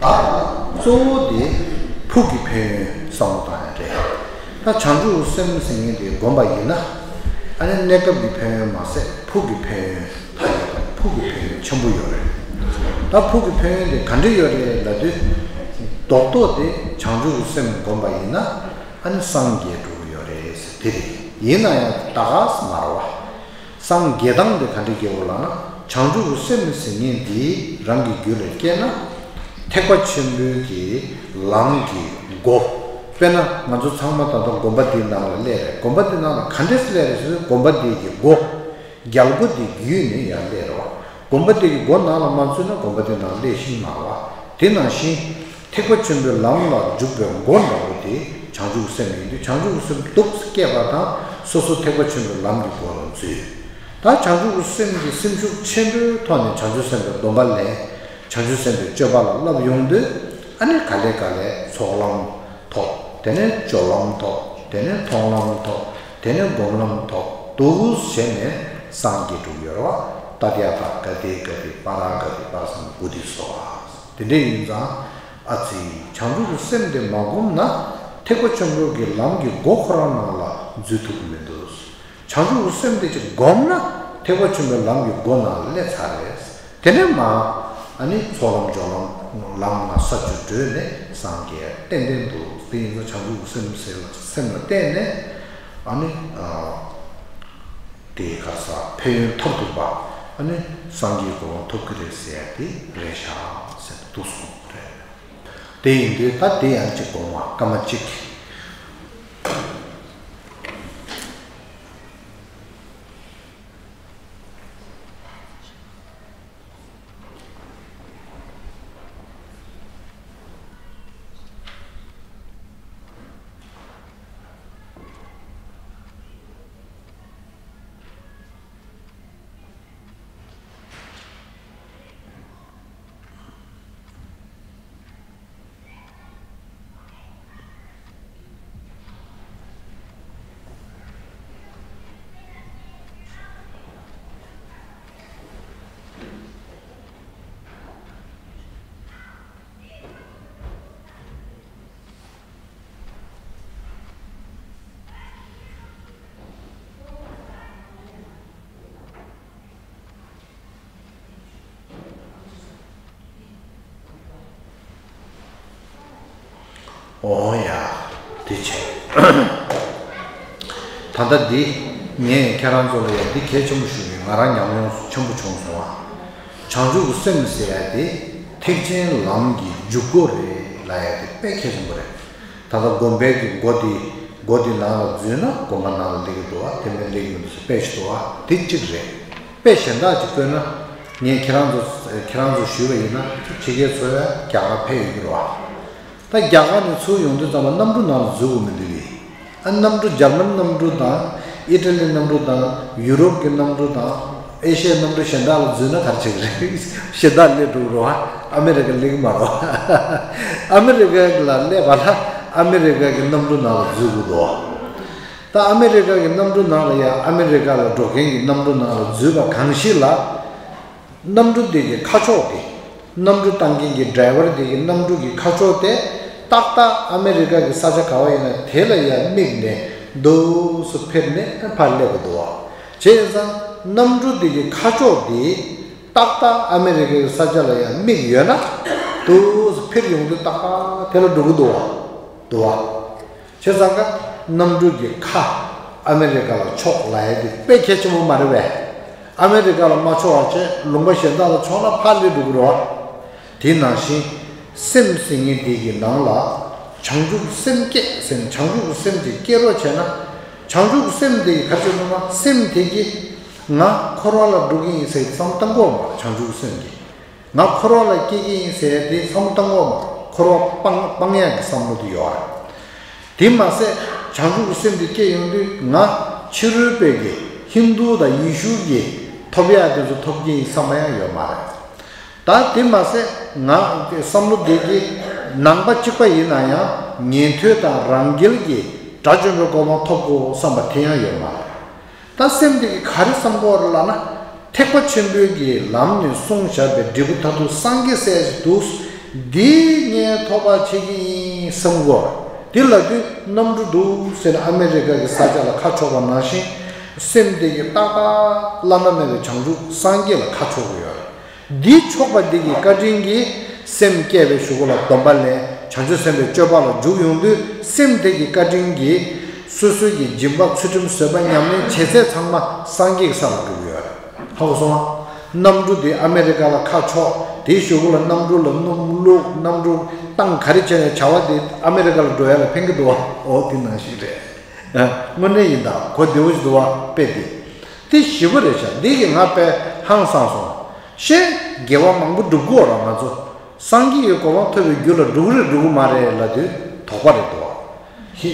ད་གཙོ་བོ་དེ་ཕུགས་ཀྱི་ཕན་ཡོན་བསམ་བློ་བཏང་ཡ་རེད། ད་བྱང་ཆུབ་སེམས་ཟེར་མཁན་དེ་བསྒོམས་པ་ཡིན་ན། ཨ་ནི་གནས་སྐབས་ཀྱི་ཕན་ཡོན་མ་ཟད་ཕུགས་ཀྱི་ཕན་ཡོན་ད་ཡོད་པ། ཕུགས་ཀྱི་ཕན་ཡོན་ཆེན་པོ་ཡོད་རེད། ད་ཕུགས་ཀྱི་ཕན་ཡོན་དེ་ག་འདྲ་ཡོད་རེད་ལབ་དུས། རྡོག་རྡོག་དེ་བྱང་ཆུབ་སེམས་བསྒོམས་པ་ཡིན་ན། ཨ་ནི་སངས་རྒྱས་འགྲོ་གི་ཡོད་རེད་ཟེར། དེ་རེད། ཡིན་ན་ཡང་ད་ག་སེ་མ་རེད་པ། སངས་རྒྱས་སྟངས་དེ་ག་འདྲ་སྐྱེ་བོ་ལབ་ན། བྱང་ཆུབ་ཀྱི་སེམས་ཟེར་མཁན་འདི་རང་གི་རྒྱུད་ལ་སྐྱེས་ན། ཐེག་པ་ཆེན་པོའི་གི་ལམ་གྱི་སྒོ། དཔེར་ན་ང་ཚོ་ཚང་མ་ད་ལྟ་དགོན་པ་འདིའི་ནང་ལ་སླེབས་རེད། དགོན་པ་འདིའི་ནང་ལ་ག་འདྲས་སེ་སླེབས་རེད་ཟེར་ན། དགོན་པ་འདི་གི་སྒོ། རྒྱལ་སྒོ་འདི་བརྒྱུད་ནས་ཡར་སླེབས་རེད་པ། དགོན་པ་འདི་གི་སྒོ་ནང་ལ་མ་ཚུད་ན་དགོན་པ་འདིའི་ནང་སླེབས་ཤེས་མ་རེད་པ། དེ་ནང་བཞིན། ཐེག་པ་ཆེན་པོའི་ལམ་ལ་འཇུག་པའི་སྒོ་འདྲ་པོ་དེ་བྱང་ཆུབ་སེམས་ཡིན་དུས། བྱང་ཆུབ་སེམས་སྡུག་སེ་སྐྱེས་པ་དང་། སོ་སོ་ཐེག་པ་ཆེན་པོའི་ལམ་གྱི་སྒོ་ལ་འཛུལ། ད་བྱང་ཆུབ་སེམས་ཀྱི་སེམས་ཤུགས་ཆེན་པོའི་ཐོག་ནས་བྱང་ཆུབ་སེམས་དཔའི་སྡོམ་པ་ལེན། བྱང་ཆུབ་སེམས་དཔའི་སྤྱོད་པ་ལ་བསླབ་ཡོང་དུས། ཨ་ནི་ག་ལེ་ག་ལེ་ཚོགས་ལམ་ཐོབ། དེ་ནས་སྦྱོར་ལམ་ཐོབ། དེ་ནས་མཐོང་ལམ་ཐོབ། དེ་ནས་སྒོམ་ལམ་ཐོབ། འདུག་སེ་བྱས་ནས་སངས་རྒྱས་འགྲོ་གི་ཡོད་རེད་པ། ཏདྱ་ཐཱ་ག་ཏེ་ག་ཏེ་པཱ་ར་ག་ཏེ་པཱ་ར་སཾ་བོ་དྷི་སྭཱ་ཧཱ། དེ་འདྲ་ཡིན་ཙང་། ཨ་ཙི། བྱང་ཆུབ་ཀྱི་སེམས་དེ་མ་བསྒོམས་ན། ཐེག་པ་ཆེན་པོ་གི་ལམ་གྱི་སྒོ་ཁོ་རང་ནང་ལ་འཛུལ་ཐུབ་ཀྱི་མི་འདུག་བྱང་ཆུབ་ཀྱི་སེམས་དེ་ཅིག་བསྒོམས་ན། ཐེག་པ་ཆེན་པོའི་ལམ་གྱི་སྒོ་ནང་ལ་སླེབས་ཚར་རེད། དེ་ནས་མར། ཨ་ནི་ཚོགས་ལམ་སྦྱོར་ལམ། ལམ་ལྔ་ས་བཅུ་བགྲོད་ནས་སངས་རྒྱས་ཏན་ཏན་འདུག་དེ་ཡིན་ཙང་བྱང་ཆུབ་ཀྱི་སེམས་ཟེར་བ། སེམས་ལ་བརྟེན་ནས། ཨ་ནི། ཨ། དེའི་ག་རེ་ཟེར། ཕན་ཡོན་མཐར་ཐུག་པ། ཨ་ནི་སངས་རྒྱས་གོ་འཕང་ཐོབ་ཀྱི་རེད་ཟེར་ཡ་དེ་རེད་ཤག་ཟེར་འདུག་གསུངས་རེད། དེ་ཡིན་དུས་ད་དེ་ཡང་གཅིག་སྒོམ་པ་སྐར་མ་གཅིག་འོ་ཡ། དེ་བྱས། ད་ལྟ་འདི་ངས་ཁྱེད་རང་ཚོ་ལ་ཡ་འདི་གལ་ཆེན་པོ་ཞུ་གི། ང་རང་ཉམས་མྱོང་ཆེན་པོ་བྱུང་སོང་ཨ། བྱང་ཆུབ་སེམས་ཟེར་ཡ་དེ་ཐེག་ཆེན་ལམ་གྱི་འཇུག་སྒོ་རེད་ལབ་ཡ་དེ་དཔེ་གལ་ཆེན་པོ་རེད། ད་ལྟ་སྒོམ་པའི་གི་སྒོ་དེ་སྒོ་དེ་ནང་ལ་འཛུལ་ན་སྒོམ་པ་ནང་ལ་སླེབས་ཀྱི་འདུག་ཨ། དེ་མིན་སླེབས་ཀྱི་མི་འདུག་ཟེར་དཔེ་ཞིག་འདུག་ཨ། དེ་གཅིག་རེད། དཔེ་གཞན་དག་ཅིག་བཀོད་ན། ངས་ཁྱེད་རང་ཚོ་ཁྱེད་རང་ཚོ་ཞུས་པ་ཡིན་ན་ཕྱི་རྒྱལ་ཚོ་ཡ་རྒྱ་གར་ཕེབས་ཡོང་གི་རེད་བ། ད་རྒྱ་གར་ནས་ཚུར་ཡོང་དུས་ཙམ་པ་གནམ་གྲུ་ནང་ལ་འཛུལ་དགོས་མི་འདུག་གི། ཨ། གནམ་གྲུ་འཇར་མན་གནམ་གྲུ་དང་། ཨི་ཊ་ལི་གནམ་གྲུ་དང་། ཡུ་རོབ་ཀྱི་གནམ་གྲུ་དང་། ཨེ་ཤི་ཡའི་གནམ་གྲུ་གཞན་དག་ལ་འཛུལ་ན་ག་རེ་བྱེད་ཀྱི་རེད། གཞན་དག་སླེབས་འགྲོ་གི་རེད་བ། ཨ་མི་རི་ཀ་སླེབས་ཀྱི་མ་རེད་བ། ཨ་མི་རི་ཀ་ལ་སླེབས་པ་ལ་ཨ་མི་རི་ཀ་གི་གནམ་གྲུ་ནང་ལ་འཛུལ་དགོས་འདུག་བ། ད་ཨ་མི་རི་ཀ་གི་གནམ་གྲུ་ནང་ལ་ཡ། ཨ་མི་རི་ཀ་ལ་འགྲོ་མཁན་གྱི་གནམ་གྲུ་ནང་ལ་འཛུལ་བ་གང་ཞིག་ལ། གནམ་གྲུ་དེ་གི་ཁ་ཕྱོགས་དེ། གནམ་གྲུ་བཏང་མཁན་གྱི་ཌ་རའི་ཝར་དེ་གི་གནམ་གྲུ་གི་ཁ་ཕྱོགས་དེ་ཏག་ཏག་ཨ་མི་རི་ཀ་གི་ས་ཆ་ག་བ་ཡིན་ན་དེ་ལ་ཡ་དམིགས་ནས་འདུག་སེ་ཕེབས་ནས་ཕར་སླེབས་དགོས་འདུག་བ། བྱས་ཙང་གནམ་གྲུ་དེ་གི་ཁ་ཕྱོགས་དེ་ཏག་ཏག་ཨ་མི་རི་ཀ་གི་ས་ཆ་ལ་ཡ་དམིགས་ཡོད་ན། འདུག་སེ་ཕེབས་ཡོང་དུས་ཏག་ཏག་དེ་ལ་འགྲོ་གི་འདུག་བ། འདུག་བ། བྱས་ཙང་ཀ་གནམ་གྲུ་གི་ཁ་ཨ་མི་རི་ཀ་ལ་ཕྱོགས་ལབ་ཡ་དེ་དཔེ་གལ་ཆེན་པོ་མ་རེད་པས། ཨ་མི་རི་ཀ་ལ་མ་ཕྱོགས་པ་བྱས་ལུང་པ་གཞན་དག་ལ་ཕྱོགས་ན་ཕར་སླེབས་འགྲོ་གི་རེད་བ། དེ་ནང་བཞིན་སེམས་ཟེར་མཁན་དེ་གི་ནང་ལ་བྱང་ཆུབ་སེམས་བསྐྱེད་ཟེར་ནས་བྱང་ཆུབ་སེམས་དེ་བསྐྱེད་རོགས་བྱས་ན། བྱང་ཆུབ་སེམས་དེ་གི་ག་རེ་བྱེད་དགོས་ན། སེམས་དེ་གིས་ང་འཁོར་བ་ལ་འགྲོ་གི་ཡིན་ཟེར་བསམ་བཏང་གི་ཡོད་མ་རེད། བྱང་ཆུབ་སེམས་ཀྱིས། ང་འཁོར་བ་ལ་སྐྱེ་གི་ཡིན་ཟེར་དེ་བསམ་བློ་བཏང་གོ་མ། འཁོར་བ་སྤང་སྤང་ཡག་གི་བསམ་བློ་དེ་ཡོད་རེད། དེ་མ་ཟད་བྱང་ཆུབ་ཀྱི་སེམས་དེ་སྐྱེ་ཡོང་དུས་ང་ཕྱི་རོལ་པའི་གི་ཧིན་དུ་དང་ཡེ་ཤུ་གི་ཐོབ་ཡག་དེ་ཚོ་ཐོབ་ཀྱི་ཡིན་བསམ་པ་ཡང་ཡོད་མ་རེད། ད་དེ་མ་ཟད་ང་བསམ་བློ་དེ་གི་ནང་པ་གཅིག་པ་ཡིན་ན་ཡང་ཉན་ཐོས་དང་རང་རྒྱལ་གྱི་དགྲ་བཅོམ་པའི་གོ་འཕང་ཐོབ་དགོས་བསམ་པ་དེ་ཡང་ཡོད་མ་རེད། ད་སེམས་དེ་གིས་ག་རེ་བསམ་གྱི་ཡོད་རེད་ལབ་ན། ཐེག་པ་ཆེན་པོའི་གི་ལམ་ནས་གསུངས་བཞག་པའི་འབྲས་བུ་མཐར་ཐུག་སངས་རྒྱས་སྲས་ཞིག་འདུག་འདི་ངས་ཐོབ་པ་བྱེད་ཀྱི་ཡིན་བསམ་གྱི་ཡོད་རེད། དེ་ལབ་དུས་གནམ་གྲུ་འདུག་ཟེར་ནས་ཨ་མི་རི་ཀ་གི་ས་ཆ་ལ་ཁ་ཕྱོགས་པ་ནང་བཞིན། སེམས་དེ་གིས་ཏག་ཏག་བླ་ན་མེད་པའི་བྱང་ཆུབ་སངས་རྒྱས་ལ་ཁ་ཕྱོགས་ཀྱི་ཡོད་རེད། འདི་ཕྱོགས་པ་འདི་གི་བཀའ་དྲིན་གྱིས་སེམས་བསྐྱེད་པའི་གཞུག་གུ་ལ་སྡོམ་པ་ལེན། བྱང་ཆུབ་སེམས་དཔའི་སྤྱོད་པ་ལ་འཇུག་ཡོང་དུས་སེམས་དེ་གི་བཀའ་དྲིན་གྱིས་སོ་སོའི་གི་སྦྱིན་པ་ཚུལ་ཁྲིམས་བཟོད་པ་ཉམས་ལེན་བྱེད་ཚད་ཚང་མ་སངས་རྒྱས་ཀྱི་ས་ལ་འགྲོ་གི་ཡོད་རེད། ཧ་གོ་སོང་ཨ། གནམ་གྲུ་འདི་ཨ་མི་རི་ཀ་ལ་ཁ་ཕྱོགས། དེའི་གཞུག་གུ་ལ་གནམ་གྲུ་ལ་སྣུམ་བླུགས། གནམ་གྲུ་བཏང་། ག་རེ་བྱས་ནས་བྱ་བ་དེ་ཨ་མི་རི་ཀ་ལ་འགྲོ་ཡ་ལ་ཕན་གྱི་འདུག་བ། འོ་དེ་ནང་བཞིན་རེད། དངོས་གནས་ཡིན་ད། གོ་བདེ་བོ་ཞིག་འདུག་བ། དཔེ་འདི། དེ་ཞིབ་པོ་རེད་ཤག་འདི་གིས་ང་དཔེ་ཧང་སངས་སོང་། ཤེས། དགེ་བ་མང་པོ་སྒྲུབ་དགོས་ར། ང་ཚོ་སངས་རྒྱས་ཀྱི་གོ་འཕང་ཐོབ་པའི་རྒྱུ་ལ་འགྲོ་གི་རེད་འགྲོ་གི་མ་རེད་ལབ་དུས་དོགས་པ་རེད་འདུག་བ། ཧི།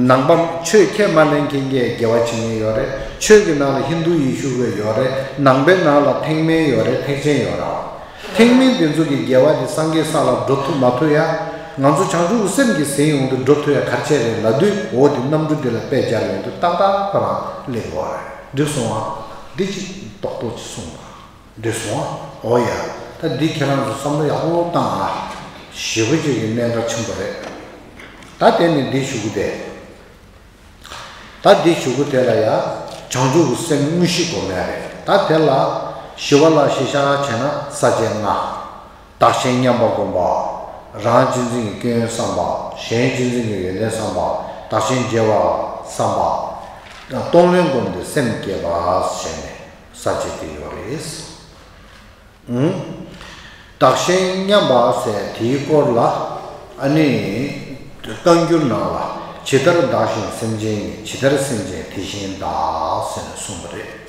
ནང་པ་ཆོས་ཁས་མ་ལེན་མཁན་གྱིས་དགེ་བ་བྱེད་མཁན་ཡོད་རེད། ཆོས་ཀྱི་ནང་ལ་ཧིན་དུ་ཡེ་ཤུ་གི་ཡོད་རེད། ནང་པའི་ནང་ལ་ཐེག་དམན་ཡོད་རེད། ཐེག་ཆེན་ཡོད་རེད། ཐེག་དམན་དེ་ཚོ་གི་དགེ་བ་དེ་སངས་རྒྱས་ས་ལ་འགྲོ་ཐུབ་མ་ཐུབ་ཡ། ང་ཚོ་བྱང་ཆུབ་ཀྱི་སེམས་ཀྱིས་ཟིན་ཡོང་དུས་འགྲོ་ཐུབ་ཡ་ག་རེ་བྱས་རེད་ལབ་དུས། འོ་དེ་གནམ་གྲུ་དེ་ལ་དཔེ་སྦྱར་ཡོང་དུས་ཏག་ཏག་ཁོ་རང་སླེབས་ཡོད་རེད། འགྲིག་སོང་ཨ། འདི་ཅིག་རྡོག་རྡོག་ཅིག་གསུངས་པ། འགྲིག་སོང་ཨ། འོ་ཡ། ད་འདི་ཁྱེད་རང་ཚོ་བསམ་བློ་ཡག་པོ་བཏང་ཨ། ཞེ་པོ་ཅིག་གི་གནད་འགག་ཆེན་པོ་རེད། ད་དེ་ནས་འདི་ཞུ་གི་དེ། ད་འདི་ཞུ་གི་དེ་ལ་ཡ། བྱང་ཆུབ་ཀྱི་སེམས་དངོས་གཞི་སྒོམ་ཡ་རེད། ད་དེ་ལ་ཞི་བ་ལྷ་གཞི་བཞག་བྱས་ན་ས་བཅད་ལྔ། བདག་གཞན་མཉམ་པ་སྒོམ་པ། རང་གཅེས་འཛིན་གྱི་སྐྱོན་བསམ་པ། གཞན་གཅེས་འཛིན་གྱི་ཡོན་ཏན་བསམ་པ། བདག་གཞན་བརྗེ་བ་བསམ་པ། གཏོང་ལེན་སྒོམ་སྟེ་སེམས་བསྐྱེད་པ་ཟེར་ནས་ས་བཅད་དེ་ཡོད་རེད། ཨུང་། བདག་གཞན་མཉམ་པ་ཟེར་དེའི་སྐོར་ལ་ཨ་ནི་བཀའ་འགྱུར་ནང་ལ་ཇི་ལྟར་བདག་གཞན་སེམས་ཅན་གཉིས། ཇི་ལྟར་སེམས་ཅན་དེ་བཞིན་བདག་ཟེར་ནས་གསུངས་པ་རེད།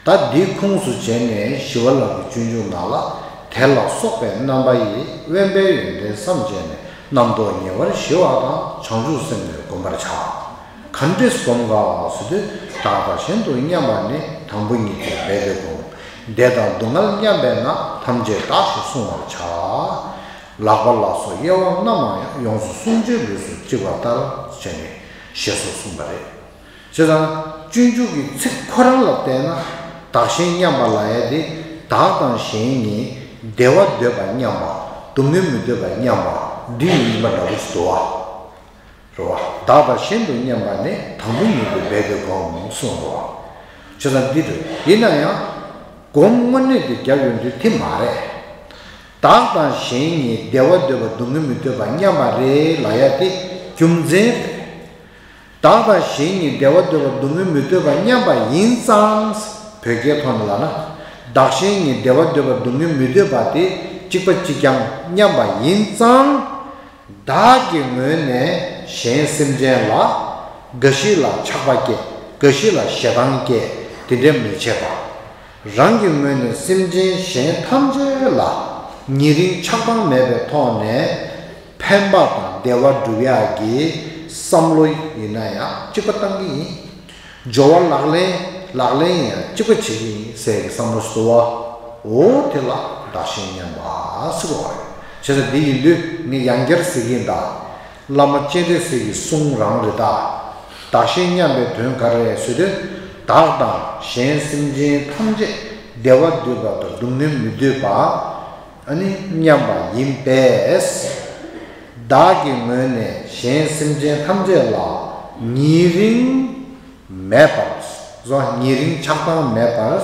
ད་འདི་ཁུངས་སུ་བྱས་ནས་ཞི་བ་ལྷ་གི་སྤྱོད་འཇུག་ནང་ལ། དེ་ལ་སོགས་པའི་རྣམ་པ་ཡིས། དབེན་པའི་ཡོན་ཏན་བསམ་བྱས་ནས། རྣམ་རྟོག་ཉེ་བར་ཞི་བ་དང་། བྱང་ཆུབ་སེམས་ནི་བསྒོམ་པར་བྱ། ག་འདྲས་སྒོམ་ག་ཟེར་དུས། བདག་དང་གཞན་དུ་མཉམ་པ་ནི། དང་པོ་ཉིད་དུ་འབད་དེ་བསྒོམ། བདེ་དང་སྡུག་བསྔལ་མཉམ་པས་ན། ཐམས་ཅད་བདག་ཞེས་བསྲུང་བར་བྱ། ལག་པ་ལ་སོགས་དབྱེ་བ་རྣམ་མང་ཡང་། ཡོངས་སུ་བསྲུང་བྱའི་ལུས་སུ་གཅིག་པ་ལྟར། ཟེར་ནས་ཞེས་སོགས་གསུངས་པ་རེད། བྱས་ཙང་སྤྱོད་འཇུག་གི་ཚིག་ཁོ་རང་ལ་བལྟས་ན། བདག་གཞན་མཉམ་པ་ལབ་ཡ་དེ། བདག་དང་གཞན་གཉིས་བདེ་བ་འདོད་པ་མཉམ་པ། སྡུག་བསྔལ་མི་འདོད་པ་མཉམ་པ། འདི་ཡིན་པ་འདྲ་པོ་ཞིག་འདུག་བ། རེད་བ། བདག་དང་གཞན་དུ་མཉམ་པ་ནི། དང་པོ་ཉིད་དུ་འབད་དེ་བསྒོམ་གསུངས་འདུག་བ། བྱས་ཙང་འདི་རེད། ཡིན་ན་ཡང་སྒོམ་དངོས་གནས་དེ་རྒྱབ་ཡོང་དུས་དེ་མ་རེད། བདག་དང་གཞན་གཉིས་བདེ་བ་འདོད་པ་སྡུག་བསྔལ་མི་འདོད་པ་མཉམ་པ་རེད་ལབ་ཡ་དེ་རྒྱུ་མཚན་རེད། བདག་དང་གཞན་གཉིས་བདེ་བ་འདོད་པ་སྡུག་བསྔལ་མི་འདོད་པ་མཉམ་པ་ཡིན་ཙང་། བོད་སྐད་ཐོག་ནས་ལབ་ན། བདག་གཞན་གཉིས་བདེ་བ་འདོད་པ་སྡུག་བསྔལ་མི་འདོད་པ་དེ་གཅིག་པ་གཅིག་རྐྱང་མཉམ་པ་ཡིན་ཙང་། བདག་གི་ངོས་ནས་གཞན་སེམས་ཅན་ལ་འགའ་ཞིག་ལ་ཆགས་པ་སྐྱེ། འགའ་ཞིག་ལ་ཞེ་སྡང་སྐྱེ། དེ་འདྲ་མི་བྱེད་པ། རང་གི་ངོས་ནས་སེམས་ཅན་གཞན་ཐམས་ཅད་ལ་ཉེ་རིང་ཆགས་སྡང་མེད་པའི་ཐོག་ནས་ཕན་པ་དང་བདེ་བ་སྒྲུབ་ཡག་གི་བསམ་བློ་ཡིན་ན་ཡང་གཅིག་པ་བཏང་གི་ཡིན། སྦྱོར་བ་ལག་ལེན། ལག་ལེན་ཡང་གཅིག་པ་བྱེད་ཀྱི་ཡིན་ཟེར་གྱི་བསམ་བློ་ཞིག་འདུག་བ། འོ་དེ་ལ་བདག་གཞན་མཉམ་པ་ཟེར་གོ་བ་རེད། བྱས་ཙང་འདི་ཡིན་དུས་ངས་ཡང་བསྐྱར་ཟེར་གྱི་ཡིན་ད། བླ་མ་སྤྱན་རས་གཟིགས་ཀྱི་གསུང་རང་རེད་ད། བདག་གཞན་མཉམ་པའི་དོན་ག་རེ་རེད་ཟེར་དུས། བདག་དང་གཞན་སེམས་ཅན་ཐམས་ཅད་བདེ་བ་འདོད་པ་དང་སྡུག་བསྔལ་མི་འདོད་པ། ཨ་ནི་མཉམ་པ་ཡིན་པས། བདག་གི་ངོས་ནས་གཞན་སེམས་ཅན་ཐམས་ཅད་ལ་ཉེ་རིང་མེད་པར། བཟོ། ཉེ་རིང་ཆགས་སྡང་མེད་པར།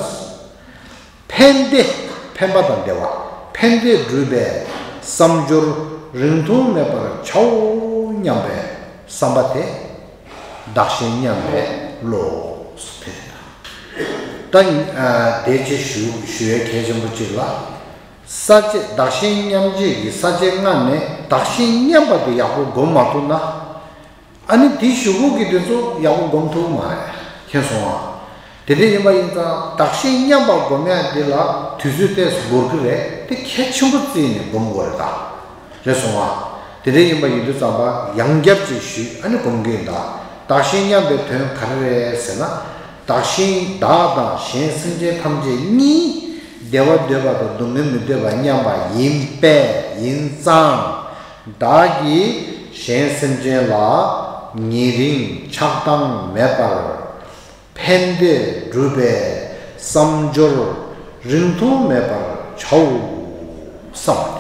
ཕན་བདེ། ཕན་པ་དང་བདེ་བ། ཕན་བདེ་སྒྲུབ་པའི་བསམ་སྦྱོར་རིང་ཐུང་མེད་པར་བྱའོ་སྙམ་པའི་བསམ་པ་དེ་བདག་གཞན་མཉམ་པའི་བློ་དེ་རེད། ད་དེ་ཅི་ཞུ་ཞུ་ཡས་གལ་ཆེན་པོ་གཅིག་ལ། ས་བཅད་བདག་གཞན་མཉམ་བརྗེ་གི་ས་བཅད་ལྔ་ནས་བདག་གཞན་མཉམ་པ་དེ་ཡག་པོ་སྒོམ་མ་ཐུབ་ན། ཨ་ནི་དེའི་གཞུག་གུ་གི་དེ་ཚོ་ཡག་པོ་སྒོམ་ཐུབ་མ་རེད། མཁྱེན་སོང་ཨ། དེ་འདྲ་ཡིན་པ་ཡིན་ཙང་བདག་གཞན་མཉམ་པ་སྒོམ་ཡ་འདི་ལ་དུས་ཚོད་ཏོག་ཙམ་འགོར་གི་རེད། དེ་གལ་ཆེན་པོ་བརྩིས་ནས་སྒོམ་དགོས་རེད་ད། རེད་སོང་ཨ། དེ་འདྲ་ཡིན་པ་ཡིན་དུས་ཙམ་པ་ཡང་བསྐྱར་ཅིག་ཞུས། ཨ་ནི་སྒོམ་གི་ཡིན་ད། བདག་གཞན་མཉམ་པའི་དོན་ག་རེ་རེད་ཟེར་ན། བདག་གཞན། བདག་དང་གཞན་སེམས་ཅན་ཐམས་ཅད་གཉིས་བདེ་བ་འདོད་པ་དང་སྡུག་བསྔལ་མི་འདོད་པ་མཉམ་པ་ཡིན་པས་ཡིན་ཙང་། བདག་གིས་གཞན་སེམས་ཅན་ལ་ཉེ་རིང་ཆགས་སྡང་མེད་པར་ཕན་བདེ་སྒྲུབ་པའི་བསམ་སྦྱོར་རིང་ཐུང་མེད་པར་བྱའོ་བསམ་པ་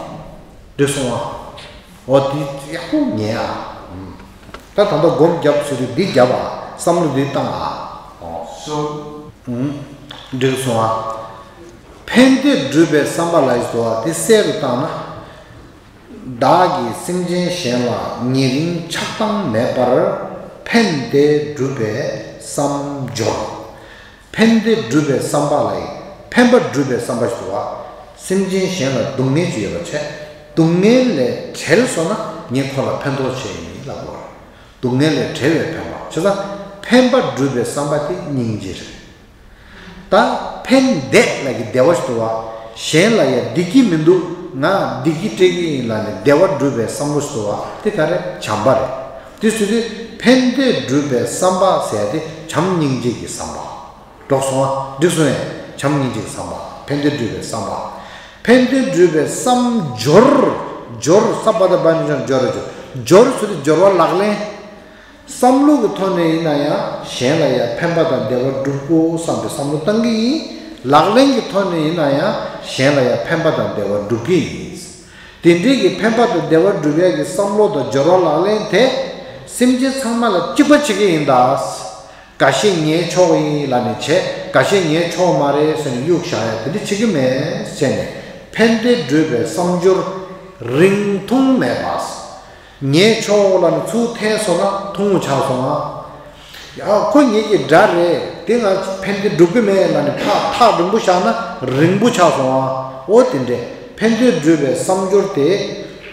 དེ་འགྲིག་སོང་ཨ། འོ་དེ་ཡག་པོ་ཉན་ཨ། ད་ད་ལྟ་སྒོམ་རྒྱབ་ཟེར་དུས་འདི་རྒྱབ་ཨ། བསམ་བློ་འདི་བཏང་ཨ། འོ། འགྲིག་སོང་ཨ། ཕན་བདེ་སྒྲུབ་པའི་བསམ་པ་ལ་ཡིས་དོ་བ་དེ་གསལ་རུ་བཏང་ན། བདག་གིས་སེམས་ཅན་གཞན་ལ་ཉེ་རིང་ཆགས་སྡང་མེད་པར་ཕན་བདེ་སྒྲུབ་པའི་བསམ་སྦྱོར། ཕན་བདེ་སྒྲུབ་པའི་བསམ་པ་ལ་ཡིས་ཕན་པ་སྒྲུབ་པའི་བསམ་པ་ཞིག་འདུག་བ། སེམས་ཅན་གཞན་ལ་སྡུག་བསྔལ་ཅིག་ཡོད་པ་བྱས། སྡུག་བསྔལ་ལས་བྲལ་སོང་ན་ངས་ཁོ་ལ་ཕན་ཐོགས་བྱས་ཡིན་ལབ་དགོས། སྡུག་བསྔལ་ལས་བྲལ་བའི་ཕན་པ། བྱས་ཙང་ཕན་པ་སྒྲུབ་པའི་བསམ་པ་དེ་སྙིང་རྗེ་རེད། ད་ཕན་བདེ་ལབ་ཀྱི་བདེ་བ་ཞིག་འདུག་བ། གཞན་ལ་ཡང་བདེ་སྐྱིད་མི་འདུག་ང་བདེ་སྐྱིད་སྤྲད་ཀྱི་ཡིན་ལབ་ནས་བདེ་བ་སྒྲུབ་པའི་བསམ་བློ་ཞིག་འདུག་བ། དེ་ག་རེ་བྱམས་པ་རེད། དེ་སུ་དེ་ཕན་བདེ་སྒྲུབ་པའི་བསམ་པ་ཟེར་ཡ་དེ་བྱམས་སྙིང་རྗེ་གི་བསམ་པ། འགྲིག་སོང་ཨ། འགྲིག་སོང་ཨེ། བྱམས་སྙིང་རྗེ་གི་བསམ་པ། ཕན་བདེ་སྒྲུབ་པའི་བསམ་པ། ཕན་བདེ་སྒྲུབ་པའི་བསམ་སྦྱོར། སྦྱོར་ས་པ་ད་བ་ནི་སྦྱོར་སྦྱོར་སྦྱོར། སྦྱོར་ཟེར་དུས་སྦྱོར་བ་ལག་ལེན། བསམ་བློ་གི་ཐོག་ནས་ཡིན་ན་ཡང་གཞན་ལ་ཡང་ཕན་པ་དང་བདེ་བ་སྒྲུབ་དགོས་བསམ་པའི་བསམ་བློ་བཏང་གི་ཡིན། ལག་ལེན་གྱི་ཐོག་ནས་ཡིན་ན་ཡང་གཞན་ལ་ཡང་ཕན་པ་དང་བདེ་བ་སྒྲུབ་ཀྱི་ཡིན། དེ་འདྲའི་གི་ཕན་པ་དང་བདེ་བ་སྒྲུབ་ཡག་གི་བསམ་བློ་དང་སྦྱོར་བ་ལག་ལེན་དེ་སེམས་ཅན་ཚང་མ་ལ་གཅིག་པ་བྱེད་ཀྱི་ཡིན་ད། འགའ་ཤས་ངའི་ཕྱོགས་ཡིན་ལབ་ནས་བྱས། འགའ་ཤས་ངའི་ཕྱོགས་མ་རེད་ཟེར་ནས་གཡུག་བཞག་ཡ་དེ་འདྲ་བྱེད་ཀྱི་མེད་ཟེར་ནས། ཕན་བདེ་སྒྲུབ་པའི་བསམ་སྦྱོར་རིང་ཐུང་མེད་པ། ངའི་ཕྱོགས་ལབ་ནས་ཚུར་འཐེན་སོང་ན་ཐུང་ངུ་ཆགས་སོང་ང་། ཡ་ཁོ་ངེད་ཀྱི་དགྲ་རེད། དེ་ང་ཕན་བདེ་སྒྲུབ་ཀྱི་མེད་ལབ་ནས་ཐག་ཐག་རིང་པོ་བཞག་ན་རིང་པོ་ཆགས་སོང་ང་། འོ་དེ་འདྲས་ཕན་བདེ་སྒྲུབ་པའི་བསམ་སྦྱོར་དེ་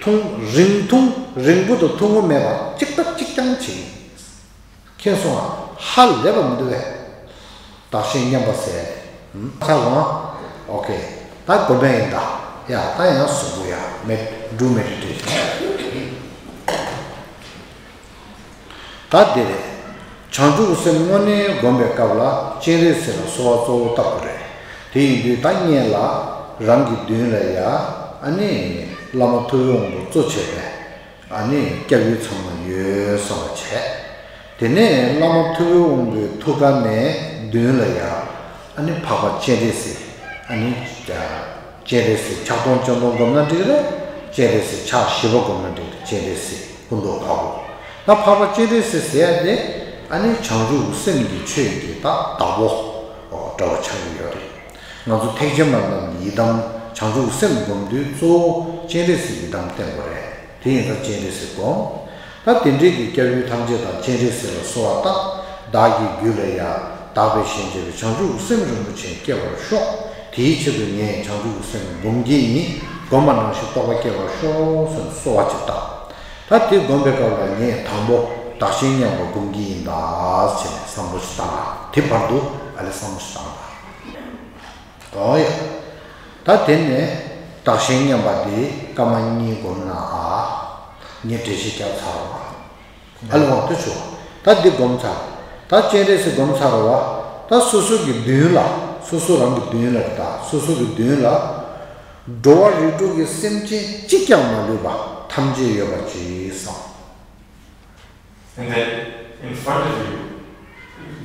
ཐུང་། རིང་ཐུང་། རིང་པོ་དང་ཐུང་ངུ་མེད་པ་གཅིག་པ་གཅིག་རྐྱང་བྱེད་ཀྱི་ཡིན། མཁྱེན་སོང་ང་། ཧ་ལས་པ་མི་འདུག་གས། བདག་གཞན་མཉམ་པ་ཟེར། ཧུམ། ཆགས་སོང་ང་། ཨོ་ཁེ། ད་དགོས་པ་ཡིན་ད། ཡ་ད་ཡང་གཟུགས་པོ་ཡ་མེད་འགྲུབ་མེད་དུ་བྲིས། ད་འདི་རེད། བྱང་ཆུབ་སེམས་དངོས་གནས་སྒོམ་པའི་སྐབས་ལ་སྤྱན་རས་གཟིགས་ལ་གསོལ་བ་གཙོ་བོ་བཏབ་དགོས་རེད། དེ་ཡིན་དུས་ད་སྔོན་ལ་རང་གི་མདུན་ལ་ཡ་ཨ་ནི་བླ་མ་ཐུབ་པའི་དབང་པོ་གཙོ་བྱས་པའི་ཨ་ནི་སྐྱབས་ཡུལ་ཚང་མ་ཡོད་བསམ་པ་བྱས། དེ་ནས་བླ་མ་ཐུབ་པའི་དབང་པོའི་ཐུགས་ཀ་ནས་མདུན་ལ་ཡ་ཨ་ནི་འཕགས་པ་སྤྱན་རས་གཟིགས། ཨ་ནི་སྤྱན་རས་གཟིགས་ཕྱག་སྟོང་སྤྱན་སྟོང་བསྒོམ་ན་འགྲིག་རེད། སྤྱན་རས་གཟིགས་ཕྱག་བཞི་པ་བསྒོམ་ན་འགྲིག་རེད། སྤྱན་རས་གཟིགས་སྐུ་མདོག་དཀར་པོ། ད་འཕགས་པ་སྤྱན་རས་གཟིགས་ཟེར་ཡ་དེ་ཨ་ནི་བྱང་ཆུབ་སེམས་ཀྱི་ཆོས་ཀྱི་ད་བདག་པོ་འདྲ་བ་ཆགས་ཀྱི་ཡོད་རེད། ང་ཚོ་ཐེག་ཆེན་པ་རྣམས་ཀྱི་ཡི་དམ་ བྱང་ཆུབ་སེམས་སྒོམ་དུས་གཙོ་བོ་སྤྱན་རས་གཟིགས་ཀྱི་འགྲམ་བསྟེན་དགོས་རེད། དེ་ཡིན་ཙང་སྤྱན་རས་གཟིགས་སྒོམ། ད་དེ་འདྲའི་གི་སྐྱབས་ཡུལ་ཐམས་ཅད་དང་སྤྱན་རས་གཟིགས་ལ་གསོལ་བ་བཏབ། བདག་གི་རྒྱུད་ལ་ཡང་དག་པའི་ཞིང་བྱེ་བའི་བྱང་ཆུབ་ཀྱི་སེམས་རིན་པོ་ཆེ་སྐྱེ་བར་ཤོག། དེའི་ཆེད་དུ་ངས་བྱང་ཆུབ་ཀྱི་སེམས་སྒོམ་གྱི་ཡིན། སྒོམ་པ་ནང་བཞིན་རྟོགས་པ་སྐྱེ་བར་ཤོག་ཟེར་ནས་གསོལ་བ་ཅིག་བཏབ། ད་དེ་སྒོམ་པའི་སྐབས་ལ་ངས་དང་པོ་བདག་གཞན་མཉམ་པ་སྒོམ་གྱི་ཡིན་ད་ཟེར་ནས་བསམ་བློ་ཞིག་བཏང་། དེ་བར་དུ་ཨ་ལས་བསམ་བློ་ཞིག་བཏང་། ཨོ་ཡ། ད་དེ་ནས་བདག་གཞན་མཉམ་པ་འདི་སྐར་མ་གཉིས་སྒོམ་ན་ཨ། ངས་འགྲེལ་བཤད་བརྒྱབ་ཚར་བ། ཨ་ལས་འོང་དུ་ཆུ། ད་འདི་སྒོམ་ཚར། ད་སྤྱན་རས་གཟིགས་སྒོམ་ཚར་བ། ད་སོ་སོ་གི་མདུན་ལ། སོ་སོ་རང་གི་མདུན་ལ་རེད། ད་སོ་སོ་གི་མདུན་ལ། འགྲོ་བ་རིགས་དྲུག་གི་སེམས་ཅན་གཅིག་ཀྱང་མ་ལུས་པ་ཐམས་ཅད་ཡོད་པ་ཅིག་བསམ། And then in front of you,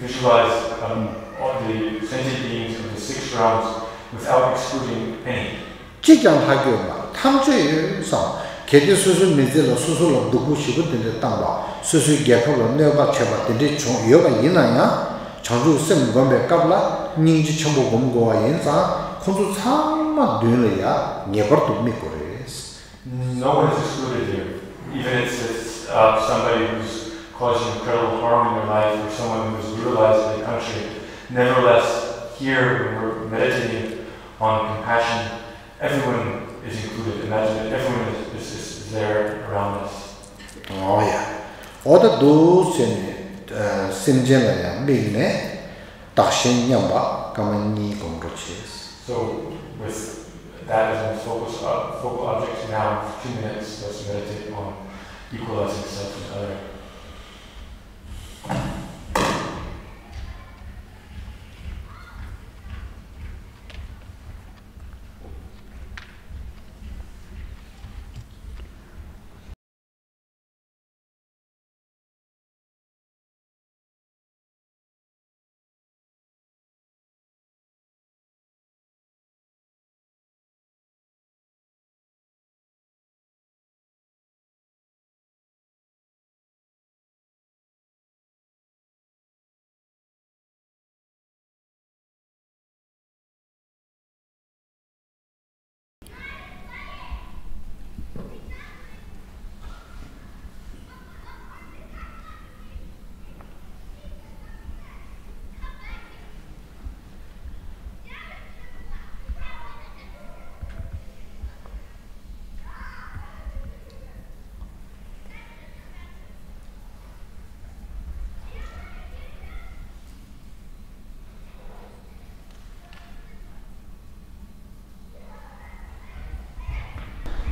visualize um, all the sentient beings of the six realms without excluding any. གཅིག་ཀྱང་ལྷག་གི་ཡོད་མ་རེད། ཐམས་ཅད་ཡོད་བསམ། གལ་ཏེ་སོ་སོའི་མི་ཚེ་ལ་སོ་སོ་ལ་སྡུག་པོ་ཞེ་པོ་དེ་འདྲ་བཏང་བ། སོ་སོའི་རྒྱལ་ཁབ་ལ་གནོད་པ་བྱས་པ་དེ་འདྲ་བྱུང་ཡོད་པ་ཡིན་ན་ཡང་། བྱང་ཆུབ་སེམས་སྒོམ་པའི་སྐབས་ལ་སྙིང་རྗེ་ཆེན་པོ་སྒོམ་དགོས་པ་ཡིན་ཙང་། ཁོ་ཚོ་ཚང་མ་མདུན་ལ་ཡ་ངེས་པར་དུ་དམིགས་དགོས་རེད། No one is excluded here. Even if it's uh, somebody who's caused you incredible harm in your life or someone who was brutalized in your country. Nevertheless, here when we're meditating on compassion, everyone is included. Imagine that everyone is, is, is there around us. ཨོ་ཡ། ཨོ་ད་འདུག་ཟེར་ནས་སེམས་ཅན་ལ་ཡང་དམིགས་ནས། བདག་གཞན་མཉམ་པ་སྐར་མ་གཉིས་སྒོམ་རོགས་བྱེད། So with that as a focus, uh, focal object now, for two minutes, let's meditate on equalizing self and other.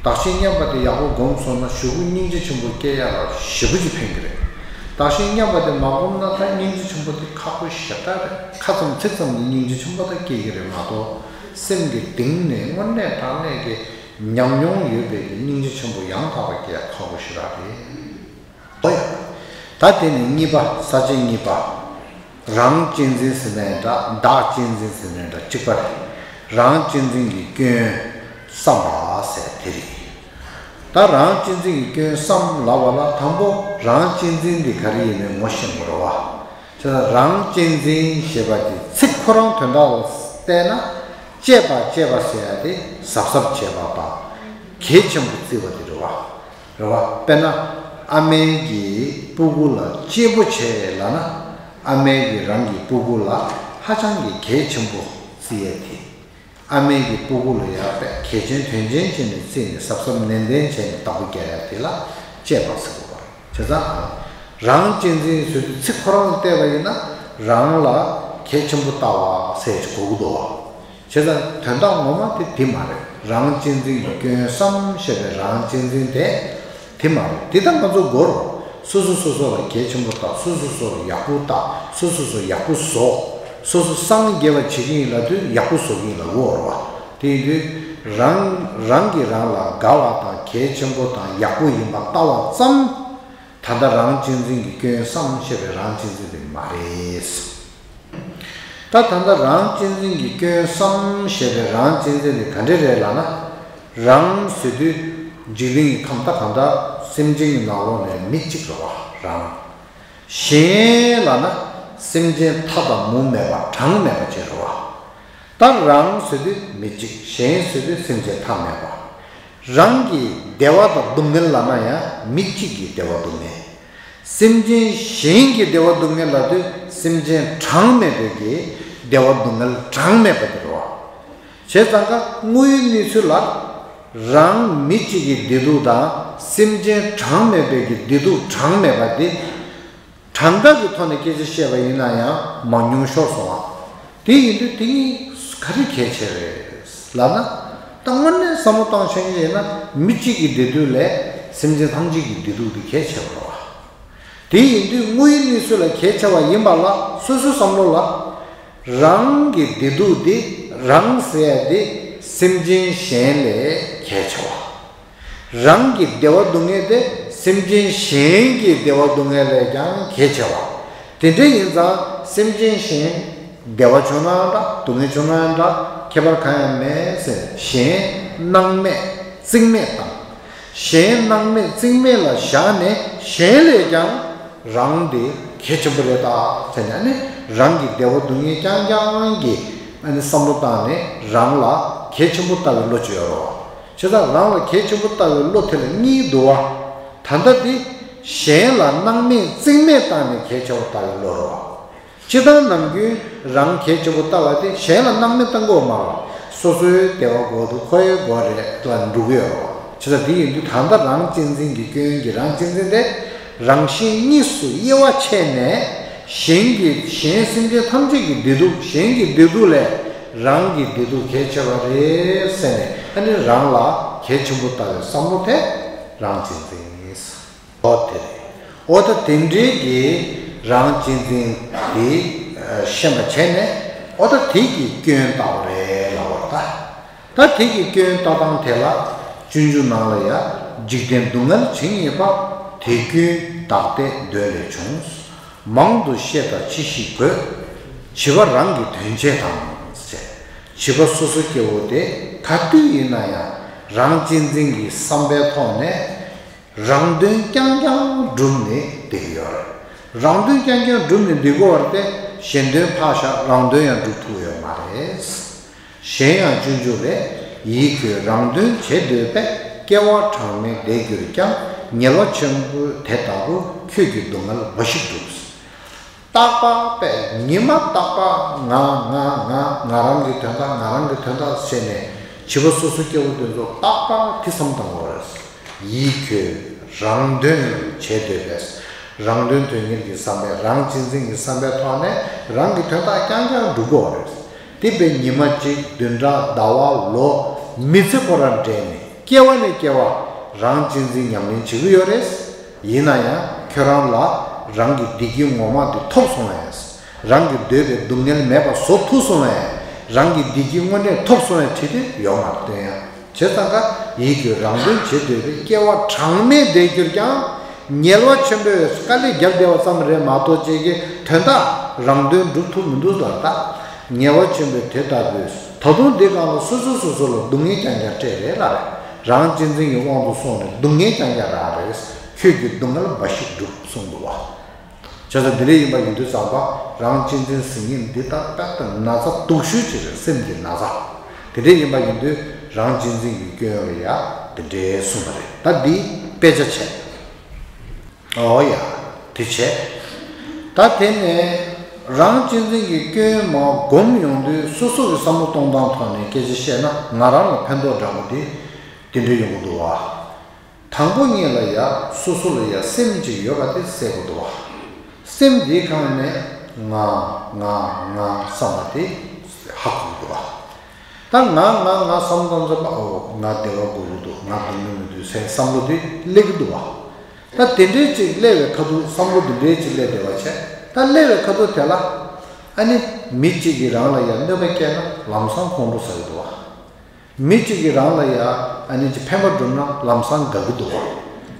བདག་གཞན་མཉམ་པ་དེ་ཡག་པོ་སྒོམ་སོང་ན་གཞུག་གུ་སྙིང་རྗེ་ཆེན་པོ་སྐྱེ་ཡག་ལ་ཞེ་པོ་ཅིག་ཕན་གྱི་རེད། བདག་གཞན་མཉམ་པ་དེ་མ་སྒོམ་ན་ད་སྙིང་རྗེ་ཆེན་པོ་དེ་ཁག་པོ་ཞེ་དྲག་རེད། ཁ་ཙམ་ཚིག་ཙམ་གྱི་སྙིང་རྗེ་ཆེན་པོ་ད་སྐྱེ་གི་རེད་མ་གཏོགས། སེམས་ཀྱི་གཏིང་ནས་དངོས་གནས་དྲང་གནས་ཀྱི་ཉམས་མྱོང་ཡོད་པའི་གི་སྙིང་རྗེ་ཆེན་པོ་ཡང་དག་པ་སྐྱེ་ཡག་ཁག་པོ་ཞེ་དྲག་རེད། ཨོ་ཡ། ད་དེ་ནས་གཉིས་པ། ས་བཅད་གཉིས་པ། རང་གཅེས་འཛིན་ཟེར་ནའི་འདྲ། བདག་གཅེས་འཛིན་ཟེར་ནའི་འདྲ། གཅིག་པ་རེད། རང་གཅེས་འཛིན་གྱི་སྐྱོན་བསམ་པ་ཟེར་དེ་རེད། ད་རང་གཅེས་འཛིན་གྱི་སྐྱོན་བསམ་ལབ་པ་ལ་དང་པོ་རང་གཅེས་འཛིན་འདི་ག་རེ་ཡིན་མིན་ངོ་ཤེས་དགོས་རེད་བ། བྱས་ཙང་རང་གཅེས་འཛིན་ཞེས་པ་དེ་ཚིག་ཁོ་རང་དོན་དག་ལ་བལྟས་ན། གཅེས་པ་གཅེས་པ་ཟེར་ཡ་དེ་གཟབ་གཟབ་བྱེད་པ་དང་གལ་ཆེན་པོ་བརྩི་བ་དེ་རེད་བ། རེད་བ། དཔེར་ན་ཨ་མའི་གི་སྤུ་གུ་ལ་གཅེས་པོ་བྱས་ལབ་ན། ཨ་མའི་གི་རང་གི་སྤུ་གུ་ལ་ཧ་ཅང་གི་གལ་ཆེན་པོ་བརྩི་ཡས་དེ། ཨ་མའི་གི་སྤུ་གུ་ལ་ཡ་དཔེ་གལ་ཆེན་དོན་ཆེན་བྱས་ནས་བརྩིས་ནས་གཟབ་གཟབ་ནན་ཏན་བྱས་ནས་བདག་པོ་རྒྱག་ཡ་དེ་ལ་གཅེས་པ་ཟེར་དགོས་པ་རེད། བྱས་ཙང་རང་གཅེས་འཛིན་ཟེར་དུས་ཚིག་ཁོ་རང་ལ་བལྟས་པ་ཡིན་ན་རང་ལ་གལ་ཆེན་པོ་ལྟ་བ་ཟེར་གྱི་གོ་གི་འདུག་བ། བྱས་ཙང་དོན་དག་ངོ་མ་དེ་དེ་མ་རེད། རང་གཅེས་འཛིན་གྱི་སྐྱོན་བསམ་ཞེས་པའི་རང་གཅེས་འཛིན་དེ་དེ་མ་རེད། དེ་ལྟར་ང་ཚོ་གོ་རུ། སོ་སོ་སོ་སོ་ལ་གལ་ཆེན་པོ་བལྟ། སོ་སོ་སོ་ལ་ཡག་པོ་བལྟ། སོ་སོ་སོ་ཡག་པོ་བཟོ། སོ་སོ་སངས་རྒྱས་པ་བྱེད་ཀྱི་ཡིན་ལབ་དུས་ཡག་པོ་བཟོ་གི་ཡིན་ལབ་དགོས་རེད་བ། དེ་ཡིན་དུས་རང་རང་གིས་རང་ལ་དགའ་བ་དང་གལ་ཆེན་པོ་དང་ཡག་པོ་ཡིན་པ་ལྟ་བ་ཙམ། ད་ལྟ་རང་གཅེས་འཛིན་གྱི་སྐྱོན་བསམ་ཞེས་པའི་རང་གཅེས་འཛིན་དེ་མ་རེད། ད་ད་ལྟ་རང་གཅེས་འཛིན་གྱི་སྐྱོན་བསམ་ཞེས་པའི་རང་གཅེས་འཛིན་དེ་ག་འདྲ་རེད་ལབ་ན། རང་ཟེར་དུས་འཇིག་རྟེན་གྱི་ཁམས་ད་གང་ལྟར་སེམས་ཅན་གྱི་ནང་ལོགས་ནས་མི་གཅིག་རེད་བ། རང་། གཞན་ལབ་ན་སེམས་ཅན་མཐའ་དང་མུ་མེད་པ་གྲངས་མེད་པ་ཅིག་རེད་བ། ད་རང་ཟེར་དུས་མི་གཅིག་གཞན་ཟེར་དུས་སེམས་ཅན་ཐ་མལ་པ། རང་གི་བདེ་བ་དང་སྡུག་བསྔལ་ལབ་ན་ཡང་མི་གཅིག་གི་བདེ་བ་སྡུག་བསྔལ། སེམས་ཅན་གཞན་གྱི་བདེ་བ་སྡུག་བསྔལ་ལབ་དུས་སེམས་ཅན་གྲངས་མེད་པའི་གི་བདེ་བ་སྡུག་བསྔལ་གྲངས་མེད་པ་དེ་རེད་བ། བྱས་ཙང་ཀ་དངོས་ཡོད་གནས་ཚུལ་ལ། རང་མི་གཅིག་གི་བདེ་སྡུག་དང་སེམས་ཅན་གྲངས་མེད་པའི་གི་བདེ་སྡུག་གྲངས་མེད་པ་དེ། གྲངས་ཀ་གི་ཐོག་ནས་སྐད་ཆ་བཤད་པ་ཡིན་ན་ཡང་མང་ཉུང་ཤོར་སོང་བ། དེ་ཡིན་དུས་དེ་གཉིས་ག་རེ་གལ་ཆེ་རེད་ལབ་ན། ད་དངོས་གནས་བསམ་བློ་བཏང་ཤེས་ཀྱི་ཡིན་ན་མི་གཅིག་གི་བདེ་སྡུག་ལས་སེམས་ཅན་ཐམས་ཅད་ཀྱི་བདེ་སྡུག་དེ་གལ་ཆེ་བ་རེད་བ། དེ་ཡིན་དུས་དངོས་ཡོད་གནས་ཚུལ་ལ་གལ་ཆེ་བ་ཡིན་པ་ལ་སོ་སོའི་བསམ་བློ་ལ། རང་གི་བདེ་སྡུག་དེ་རང་ཟེར་ཡ་དེ་སེམས་ཅན་གཞན་ལས་གལ་ཆེ་བ། རང་གི་བདེ་བ་སྡུག་བསྔལ་དེ་སེམས་ཅན་གཞན་གྱི་བདེ་བ་སྡུག་བསྔལ་ལས་ཀྱང་གལ་ཆེ་བ། དེ་འདྲ་ཡིན་ཙང་སེམས་ཅན་གཞན་བདེ་བ་བྱུང་ན་ཡང་འདྲ་སྡུག་བསྔལ་བྱུང་ན་ཡང་འདྲ་ཁྱད་པར་གང་ཡང་མེད་ཟེར་གཞན་སྣང་མེད་བརྩིགས་མེད་དང་། གཞན་སྣང་མེད་བརྩིགས་མེད་ལ་བཞག་ནས་གཞན་ལས་ཀྱང་རང་དེ་གལ་ཆེན་པོ་རེད་ད་ཟེར་ནས་ཨ་ནི་རང་གི་བདེ་བ་སྡུག་བསྔལ་རྐྱང་རྐྱང་གི་ཨ་ནི་བསམ་བློ་བཏང་ནས་རང་ལ་གལ་ཆེན་པོ་ལྟ་བའི་བློ་ཅིག་ཡོད་རེད་བ། བྱས་ཙང་རང་ལ་གལ་ཆེན་པོ་ལྟ་བའི་བློ་དེ་ལ་གཉིས་འདུག་བ། ད་ལྟ་དེ་གཞན་ལ་སྣང་མེད་བརྩིགས་མེད་བཏང་ནས་གལ་ཆེ་བ་ལྟ་བའི་བློ་རེད་བ། སྤྱིར་བཏང་ནམ་རྒྱུན་རང་གལ་ཆེན་པོ་ལྟ་བ་དེ་གཞན་ལ་སྣང་མེད་བཏང་དགོས་མ་རེད། སོ་སོའི་བདེ་བ་དགོས་འདུག་ཁོ་ཡི་དགོས་རེད་ལ་འགྲོ་གི་ཡོད་རེད། བྱས་ཙང་དེ་ཡིན་དུས་ད་ལྟ་རང་གཅེས་འཛིན་གྱི་སྐྱོན་གྱི་རང་གཅེས་འཛིན་དེ་རང་གཞན་གཉིས་སུ་དབྱེ་བ་ཕྱེ་ནས་གཞན་གྱི་གཞན་སེམས་ཅན་ཐམས་ཅད་ཀྱི་བདེ་སྡུག་གཞན་གྱི་བདེ་སྡུག་ལས་རང་གི་བདེ་སྡུག་གལ་ཆེ་བ་རེད་ཟེར་ནས་ཨ་ནི་རང་ལ་གལ་ཆེན་པོ་ལྟ་བའི་བསམ་བློ་དེ་རང་གཅེས་འཛིན་ཡིན། ཨོ་དེ་རེད། ཨོ་ད་དེ་འདྲའི་གི་རང་གཅེས་འཛིན་དེ་ཤེས་པ་བྱས་ནས་ཨོ་ད་དེ་གི་སྐྱོན་བལྟ་བ་རེད་ལབ་པ་རེད་ད། ད་དེ་གི་སྐྱོན་བལྟ་སྟངས་དེ་ལ་སྤྱོད་འཇུག་ནང་ལ་ཡ་འཇིག་རྟེན་སྡུག་བསྔལ་ཇི་སྙེད་པ། དེ་ཀུན་བདག་ལྟས་འདོད་ལས་བྱུང་། མང་དུ་བཤད་དང་ཅི་ཞིག་དགོས། བྱིས་པ་རང་གི་དོན་བྱེད་དང་ཟེར། བྱིས་པ་སོ་སོ་སྐྱེ་བོ་དེ་ག་དུས་ཡིན་ན་ཡང་རང་གཅེས་འཛིན་གྱི་བསམ་པའི་ཐོག་ནས། རང་དོན་རྐྱང་རྐྱང་བསྒྲུབས་ནས་བསྡད་ཀྱི་ཡོད་རེད། རང་དོན་རྐྱང་རྐྱང་བསྒྲུབས་ནས་བསྡད་དགོས་པ་དེ་གཞན་དོན་ཕར་བཞག་རང་དོན་ཡང་སྒྲུབ་ཐུབ་ཡོད་མ་རེད། གཞན་ཡང་སྤྱོད་འཇུག་ལས། ཡིད་ཁྱོད་རང་དོན་བྱེད་འདོད་པས། སྐྱེ་བ་གྲངས་མེད་འདས་གྱུར་ཀྱང་། ཉེ་བ་ཆེན་པོ་དེ་ལྟ་བུ། ཁྱོད་ཀྱིས་སྡུག་བསྔལ་འབའ་ཞིག་བསྒྲུབས། རྟག་པ་པས་ཉི་མ་རྟག་པར་ང་ང་ང་ང་རང་གི་དོན་དག་ང་རང་གི་དོན་དག་བྱས་ནས་བྱིས་པ་སོ་སོ་སྐྱེ་བོ་དེ་ཚོ་རྟག་པར་དེ་བསམ་བཏང་དགོས་རེད། ཡིད་ཁྱོད་རང་དོན་བྱེད་འདོད་པས། རང་དོན་དོན་གཉེར་གྱི་བསམ་པས་རང་གཅེས་འཛིན་གྱི་བསམ་པའི་ཐོག་ནས་རང་གི་དོན་དག་རྐྱང་རྐྱང་སྒྲུབ་དགོས་རེད། དེ་བས་ཉི་མ་གཅིག་བདུན་ཕྲག་ཟླ་བ་ལོ་མི་ཚེ་ཁོ་རང་འབྲེལ་ནས་སྐྱེ་བ་ནས་སྐྱེ་བ་རང་གཅེས་འཛིན་ཉམས་ལེན་བྱེད་ཀྱི་ཡོད་རེད། ཡིན་ན་ཡང་ཁྱོད་རང་ལ་རང་གི་བདེ་སྐྱིད་ངོ་མ་དེ་ཐོབ་སོང་བས། རང་གི་འདོད་པའི་སྡུག་བསྔལ་མེད་པ་བཟོ་ཐུབ་སོང་བས། རང་གི་བདེ་སྐྱིད་དངོས་གནས་ཐོབ་སོང་བས་བྲིས་ཏེ་ཡོད་མ་རེད་སྟོན་ཡ། བྱས་ཙང་ཀ་ཡིད་ཀྱི་རང་དོན་བྱེད་འདོད་པའི་སྐྱེ་བ་གྲངས་མེད་འདས་གྱུར་ཀྱང་། ཉེ་བ་ཆེན་པོས་དཀའ་ལས་བརྒྱབ་བསྡད་པ་ཙམ་རེད་མ་གཏོགས་ཅིག་གི་དོན་དག་རང་དོན་སྒྲུབ་ཐུབ་མི་འདུག་ལ་ད། ཉེ་བ་ཆེན་པོས་དེ་ལྟ་བུས་ད་དུང་འདི་སྒང་ལ་སོ་སོ་སོ་སོ་ལ་སྡུག་བསྔལ་རྐྱང་རྐྱང་སྤྲད་རེད་ལ་རེད། རང་གཅེས་འཛིན་གྱི་དབང་དུ་སོང་ནས་སྡུག་བསྔལ་རྐྱང་རྐྱང་རག་རེད། ཁྱོད་ཀྱིས་སྡུག་བསྔལ་འབའ་ཞིག་བསྒྲུབས་གསུངས་འདུག་བ། བྱས་ཙང་འདི་འདྲ་ཡིན་པ་ཡིན་དུས་ཙམ་པ་རང་གཅེས་འཛིན་ཟེར་མཁན་འདི་ལྟར་དཔེ་ལྟ་ན་ཚ་སྡུག་ཤོས་ཅིག་རེད་སེམས་ཀྱི་ན་ཚ། དེ་འདྲ་ཡིན་པ་ཡིན་དུས་རང་གཅེས་འཛིན་གྱི་སྐྱོན་ལ་ཡ་དེ་འདྲའི་གསུངས་པ་རེད་ད་འདི་དཔེ་ཆ་བྱས། ཨོ་ཡ། དེ་བྱས། ད་དེ་ནས་རང་གཅེས་འཛིན་གྱི་སྐྱོན་མར་སྒོམ་ཡོང་དུས་སོ་སོ་གི་བསམ་བློ་གཏོང་སྟངས་ཐོག་ནས་སྐད་ཆ་བཤད་ན་ང་རང་ལ་ཕན་ཐོགས་འདྲ་པོ་དེ་དེ་འདྲ་ཡོང་གི་འདུག་བ། དང་པོ་ཉིད་ལ་ཡ་སོ་སོ་ལ་ཡ་སེམས་ཅིག་ཡོད་པ་དེ་གསལ་པོ་འདུག་བ། སེམས་འདིའི་སྒང་ནས་ང་ང་ང་བསམ་པ་དེ་ཧ་གོ་གི་འདུག་བ། ད་ང་ང་ང་བསམ་བཏང་ཚར་བ་ཨོ་ང་བདེ་བ་དགོས་ཀྱི་འདུག་ང་སྡུག་བསྔལ་མི་འདོད་ཟེར་བསམ་བློ་དེ་སླེབས་ཀྱི་འདུག་བ། ད་དེ་འདྲའི་ཅིག་སླེབས་པའི་ཁ་ཐུག་བསམ་བློ་དེ་འདྲའི་ཅིག་སླེབས་བསྡད་པ་བྱས་ད་སླེབས་པའི་ཁ་ཐུག་དེ་ལ་ཨ་ནི་མི་གཅིག་གིས་རང་ལ་ཡང་གནོད་པ་བསྐྱལ་ན་ལམ་སང་ཁོང་ཁྲོ་ཟ་གི་འདུག་བ། མི་གཅིག་གིས་རང་ལ་ཡང་ཨ་ནི་ཅིག་ཕན་པ་བསྒྲུབས་ན་ལམ་སང་དགའ་གི་འདུག་བ།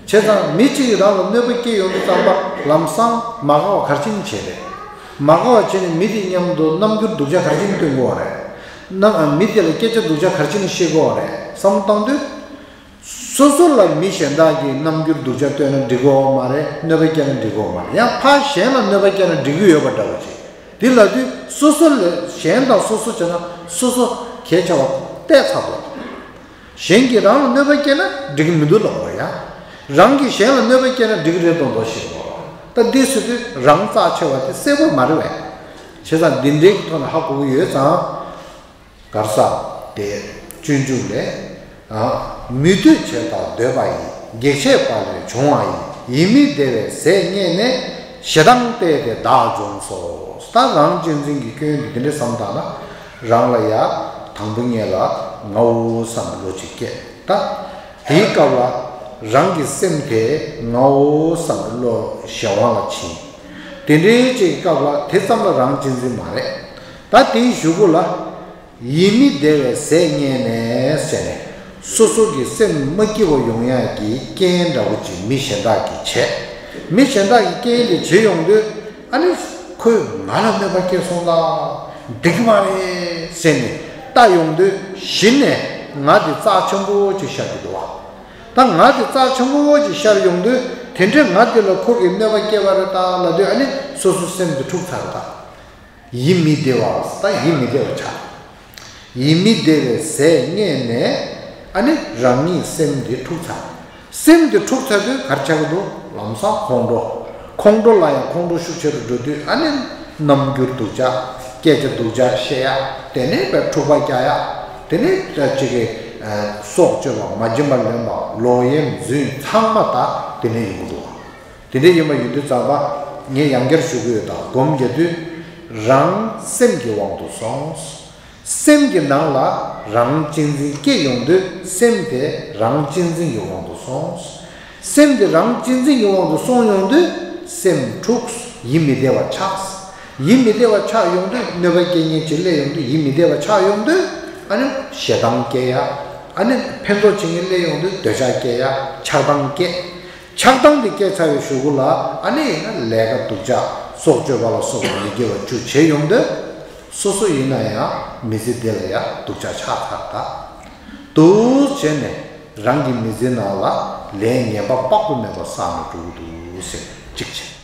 བྱས་ཙང་མི་གཅིག་གིས་རང་ལ་གནོད་པ་བསྐྱལ་ཡོང་དུས་ཙམ་པ་ལམ་སང་མ་དགའ་བ་ག་རེ་བྱས་ནས་བྱས་རེད། མ་དགའ་བ་བྱས་ནས་མི་དེ་མཉམ་དུ་རྣམ་འགྱུར་སྡུག་ཅག་ག་རེ་བྱས་ནས་སྟོན་དགོས་བ་རེད། རྣམ་མི་དེ་ལ་སྐད་ཆ་སྡུག་ཅག་ག་རེ་བྱས་ནས་བཤད་དགོས་བ་རེད་བསམ་བློ་བཏང་དུས། སོ་སོ་ལ་མི་གཞན་དག་གིས་རྣམ་འགྱུར་སྡུག་ཅག་སྟོན་ན་འགྲིག་གི་ཡོད་མ་རེད། གནོད་པ་བསྐྱལ་ན་འགྲིག་གི་ཡོད་མ་རེད། ཡང་ཕར་གཞན་ལ་གནོད་པ་བསྐྱལ་ན་འགྲིག་གི་ཡོད་པ་འདྲ་བོ་ཅིག་དེ་ལབ་དུས་སོ་སོ་ལས་གཞན་དང་སོ་སོ་བྱས་ན་སོ་སོ་གལ་ཆེ་བ་བལྟས་ཚར་དགོས། གཞན་གྱིས་རང་ལ་གནོད་པ་སྐྱེལ་ན་འགྲིག་གི་མི་འདུག་ལབ་དགོས་ཡ། རང་གིས་གཞན་ལ་གནོད་པ་སྐྱེལ་ན་འགྲིག་གི་རེད་མདོག་མདོག་བྱེད་དགོས། ད་འདི་ཟེར་དུས་རང་རྩ་ཆེ་བ་དེ་གསལ་པོ་མ་རེད་བས། བྱས་ཙང་འདི་འདྲའི་གི་ཐོག་ནས་ཧ་གོ་གི་ཡོད་ཙང་། གར་ས་དེ་སྤྱོད་འཇུག་ལས། ཨ། མི་འདོད་བྱས་དང་འདོད་པ་ཡིས། གེགས་བྱས་པ་ལས་བྱུང་བ་ཡིན། ཡིད་མི་བདེ་བའི་ཟས་རྙེད་ནས། ཞེ་སྡང་སྟེ་དེ་བདག་འཇོམས་སོ། ད་རང་གཅེས་འཛིན་གྱི་སྐྱོན་དེ་འདི་འདྲ་བསམ་བཏང་ན། རང་ལ་ཡ་དང་པོ་ཉིད་ལ་ངའོ་བསམ་བློ་ཅིག་སྐྱེ། ད་དེའི་སྐབས་ལ་རང་གི་སེམས་དེ་ངའོ་བསམ་བློ་གཞན་དབང་ལ་ཕྱིན། དེ་འདྲའི་ཅིག་སྐབས་ལ་དེ་ཙམ་ལ་རང་གཅེས་འཛིན་མ་རེད། ད་དེའི་གཞུག་གུ་ལ། ཡིད་མི་བདེ་བའི་ཟས་རྙེད་ནས་ཟེར་ནས། སོ་སོ་གི་སེམས་མ་སྐྱིད་པོ་ཡོང་ཡག་གི་རྐྱེན་འདྲ་བོ་ཅིག་མི་གཞན་དག་གིས་བྱས། མི་གཞན་དག་གིས་རྐྱེན་དེ་བྱེད་ཡོང་དུས། ཨ་ནི་ཁོས་ང་ལ་གནོད་པ་སྐྱེལ་སོང་ད། འགྲིག་གི་མ་རེད་ཟེར་ནས་ལྟ་ཡོང་དུས། གཞི་ནས་ང་དེ་རྩ་ཆེན་པོ་ཅིག་ཤར་གྱི་འདུག་བ། ད་ང་དེ་རྩ་ཆེན་པོ་ཅིག་ཤར་ཡོང་དུས། དེ་འདྲའི་ང་དེ་ལ་ཁོ་གིས་གནོད་པ་སྐྱེལ་བ་རེད་ད་ལབ་དུས། ཨ་ནི་སོ་སོ་སེམས་དེ་འཁྲུག་ཚར་ད། ཡིད་མི་བདེ་བ། ད་ཡིད་མི་བདེ་བ་ཆགས། ཡིད་མི་བདེ་བའི་ཟས་རྙེད་ནས། ཨ་ནི་རང་ཉིད་སེམས་འདི་འཁྲུག་ཚར། སེམས་འདི་འཁྲུག་ཚར་དུས་ག་རེ་ཆགས་ཀྱི་འདུག་ལམ་སང་ཁོང་ཁྲོ། ཁོང་ཁྲོ་ལ་ཡང་ཁོང་ཁྲོ་ཤུགས་ཆེ་རུ་འགྲོ་དུས། ཨ་ནི་རྣམ་འགྱུར་སྡུག་ཅག་སྐད་ཆ་སྡུག་ཅག་བཤད་ཡ། དེ་ནས་དཔེ་འཁྲུག་པ་རྒྱག་ཡ། དེ་ནས་ཅིག་གི་སྲོག་གཅོད་པ། མ་བྱིན་པ་ལེན་པ། ལོག་གཡེམ་རྫུན། ཚང་མ་ད་དེ་ནས་ཡོང་གི་འདུག་དེ་འདྲ་ཡིན་པ་ཡིན་དུས་ཙམ་པ། ངས་ཡང་བསྐྱར་ཞུ་གི་ཡོད། ད་སྒོམ་རྒྱག་དུས་རང་སེམས་ཀྱི་དབང་དུ་སོང་། སེམས་ཀྱི་ནང་ལ་རང་གཅེས་འཛིན་སྐྱེ་ཡོང་དུས། སེམས་དེ་རང་གཅེས་འཛིན་གྱི་དབང་དུ་སོང་། སེམས་དེ་རང་གཅེས་འཛིན་གྱི་དབང་དུ་སོང་ཡོང་དུས། སེམས་འཁྲུགས། ཡིད་མི་བདེ་བ་ཆགས། ཡིད་མི་བདེ་བ་ཆགས་ཡོང་དུས། གནོད་པ་སྐྱེལ་མཁན་ཅིག་སླེབས་ཡོང་དུས། ཡིད་མི་བདེ་བ་ཆགས་ཡོང་དུས། ཨ་ནི་ཞེ་སྡང་སྐྱེ་ཡ། ཨ་ནི་ཕན་ཐོགས་བྱེད་མཁན་སླེབས་ཡོང་དུས། འདོད་ཆགས་སྐྱེ་ཡ། ཆགས་སྡང་སྐྱེ། ཆགས་སྡང་དེ་སྐྱེས་ཚར་བའི་གཞུག་གུ་ལ། ཨ་ནི་ཡིན་ན་ལས་ཀ་སྡུག་ཅག་སྲོག་གཅོད་པ་ལ་སོགས་པ་མི་དགེ་བ་བཅུ་བྱེད་ཡོང་དུས། སོ་སོ་ཡིན་ན་ཡང་མི་ཚེ་འདི་ལ་ཡང་སྡུག་ཅག་ཆགས་ཚར་ད། འདུག་བྱས་ནས་རང་གི་མི་ཚེ་ནང་ལ་ལས་ངན་པ་དཔག་ཏུ་མེད་པ་བསགས་ནས་འགྲོ་གི་འདུག་ཟེར་གཅིག་བྱས།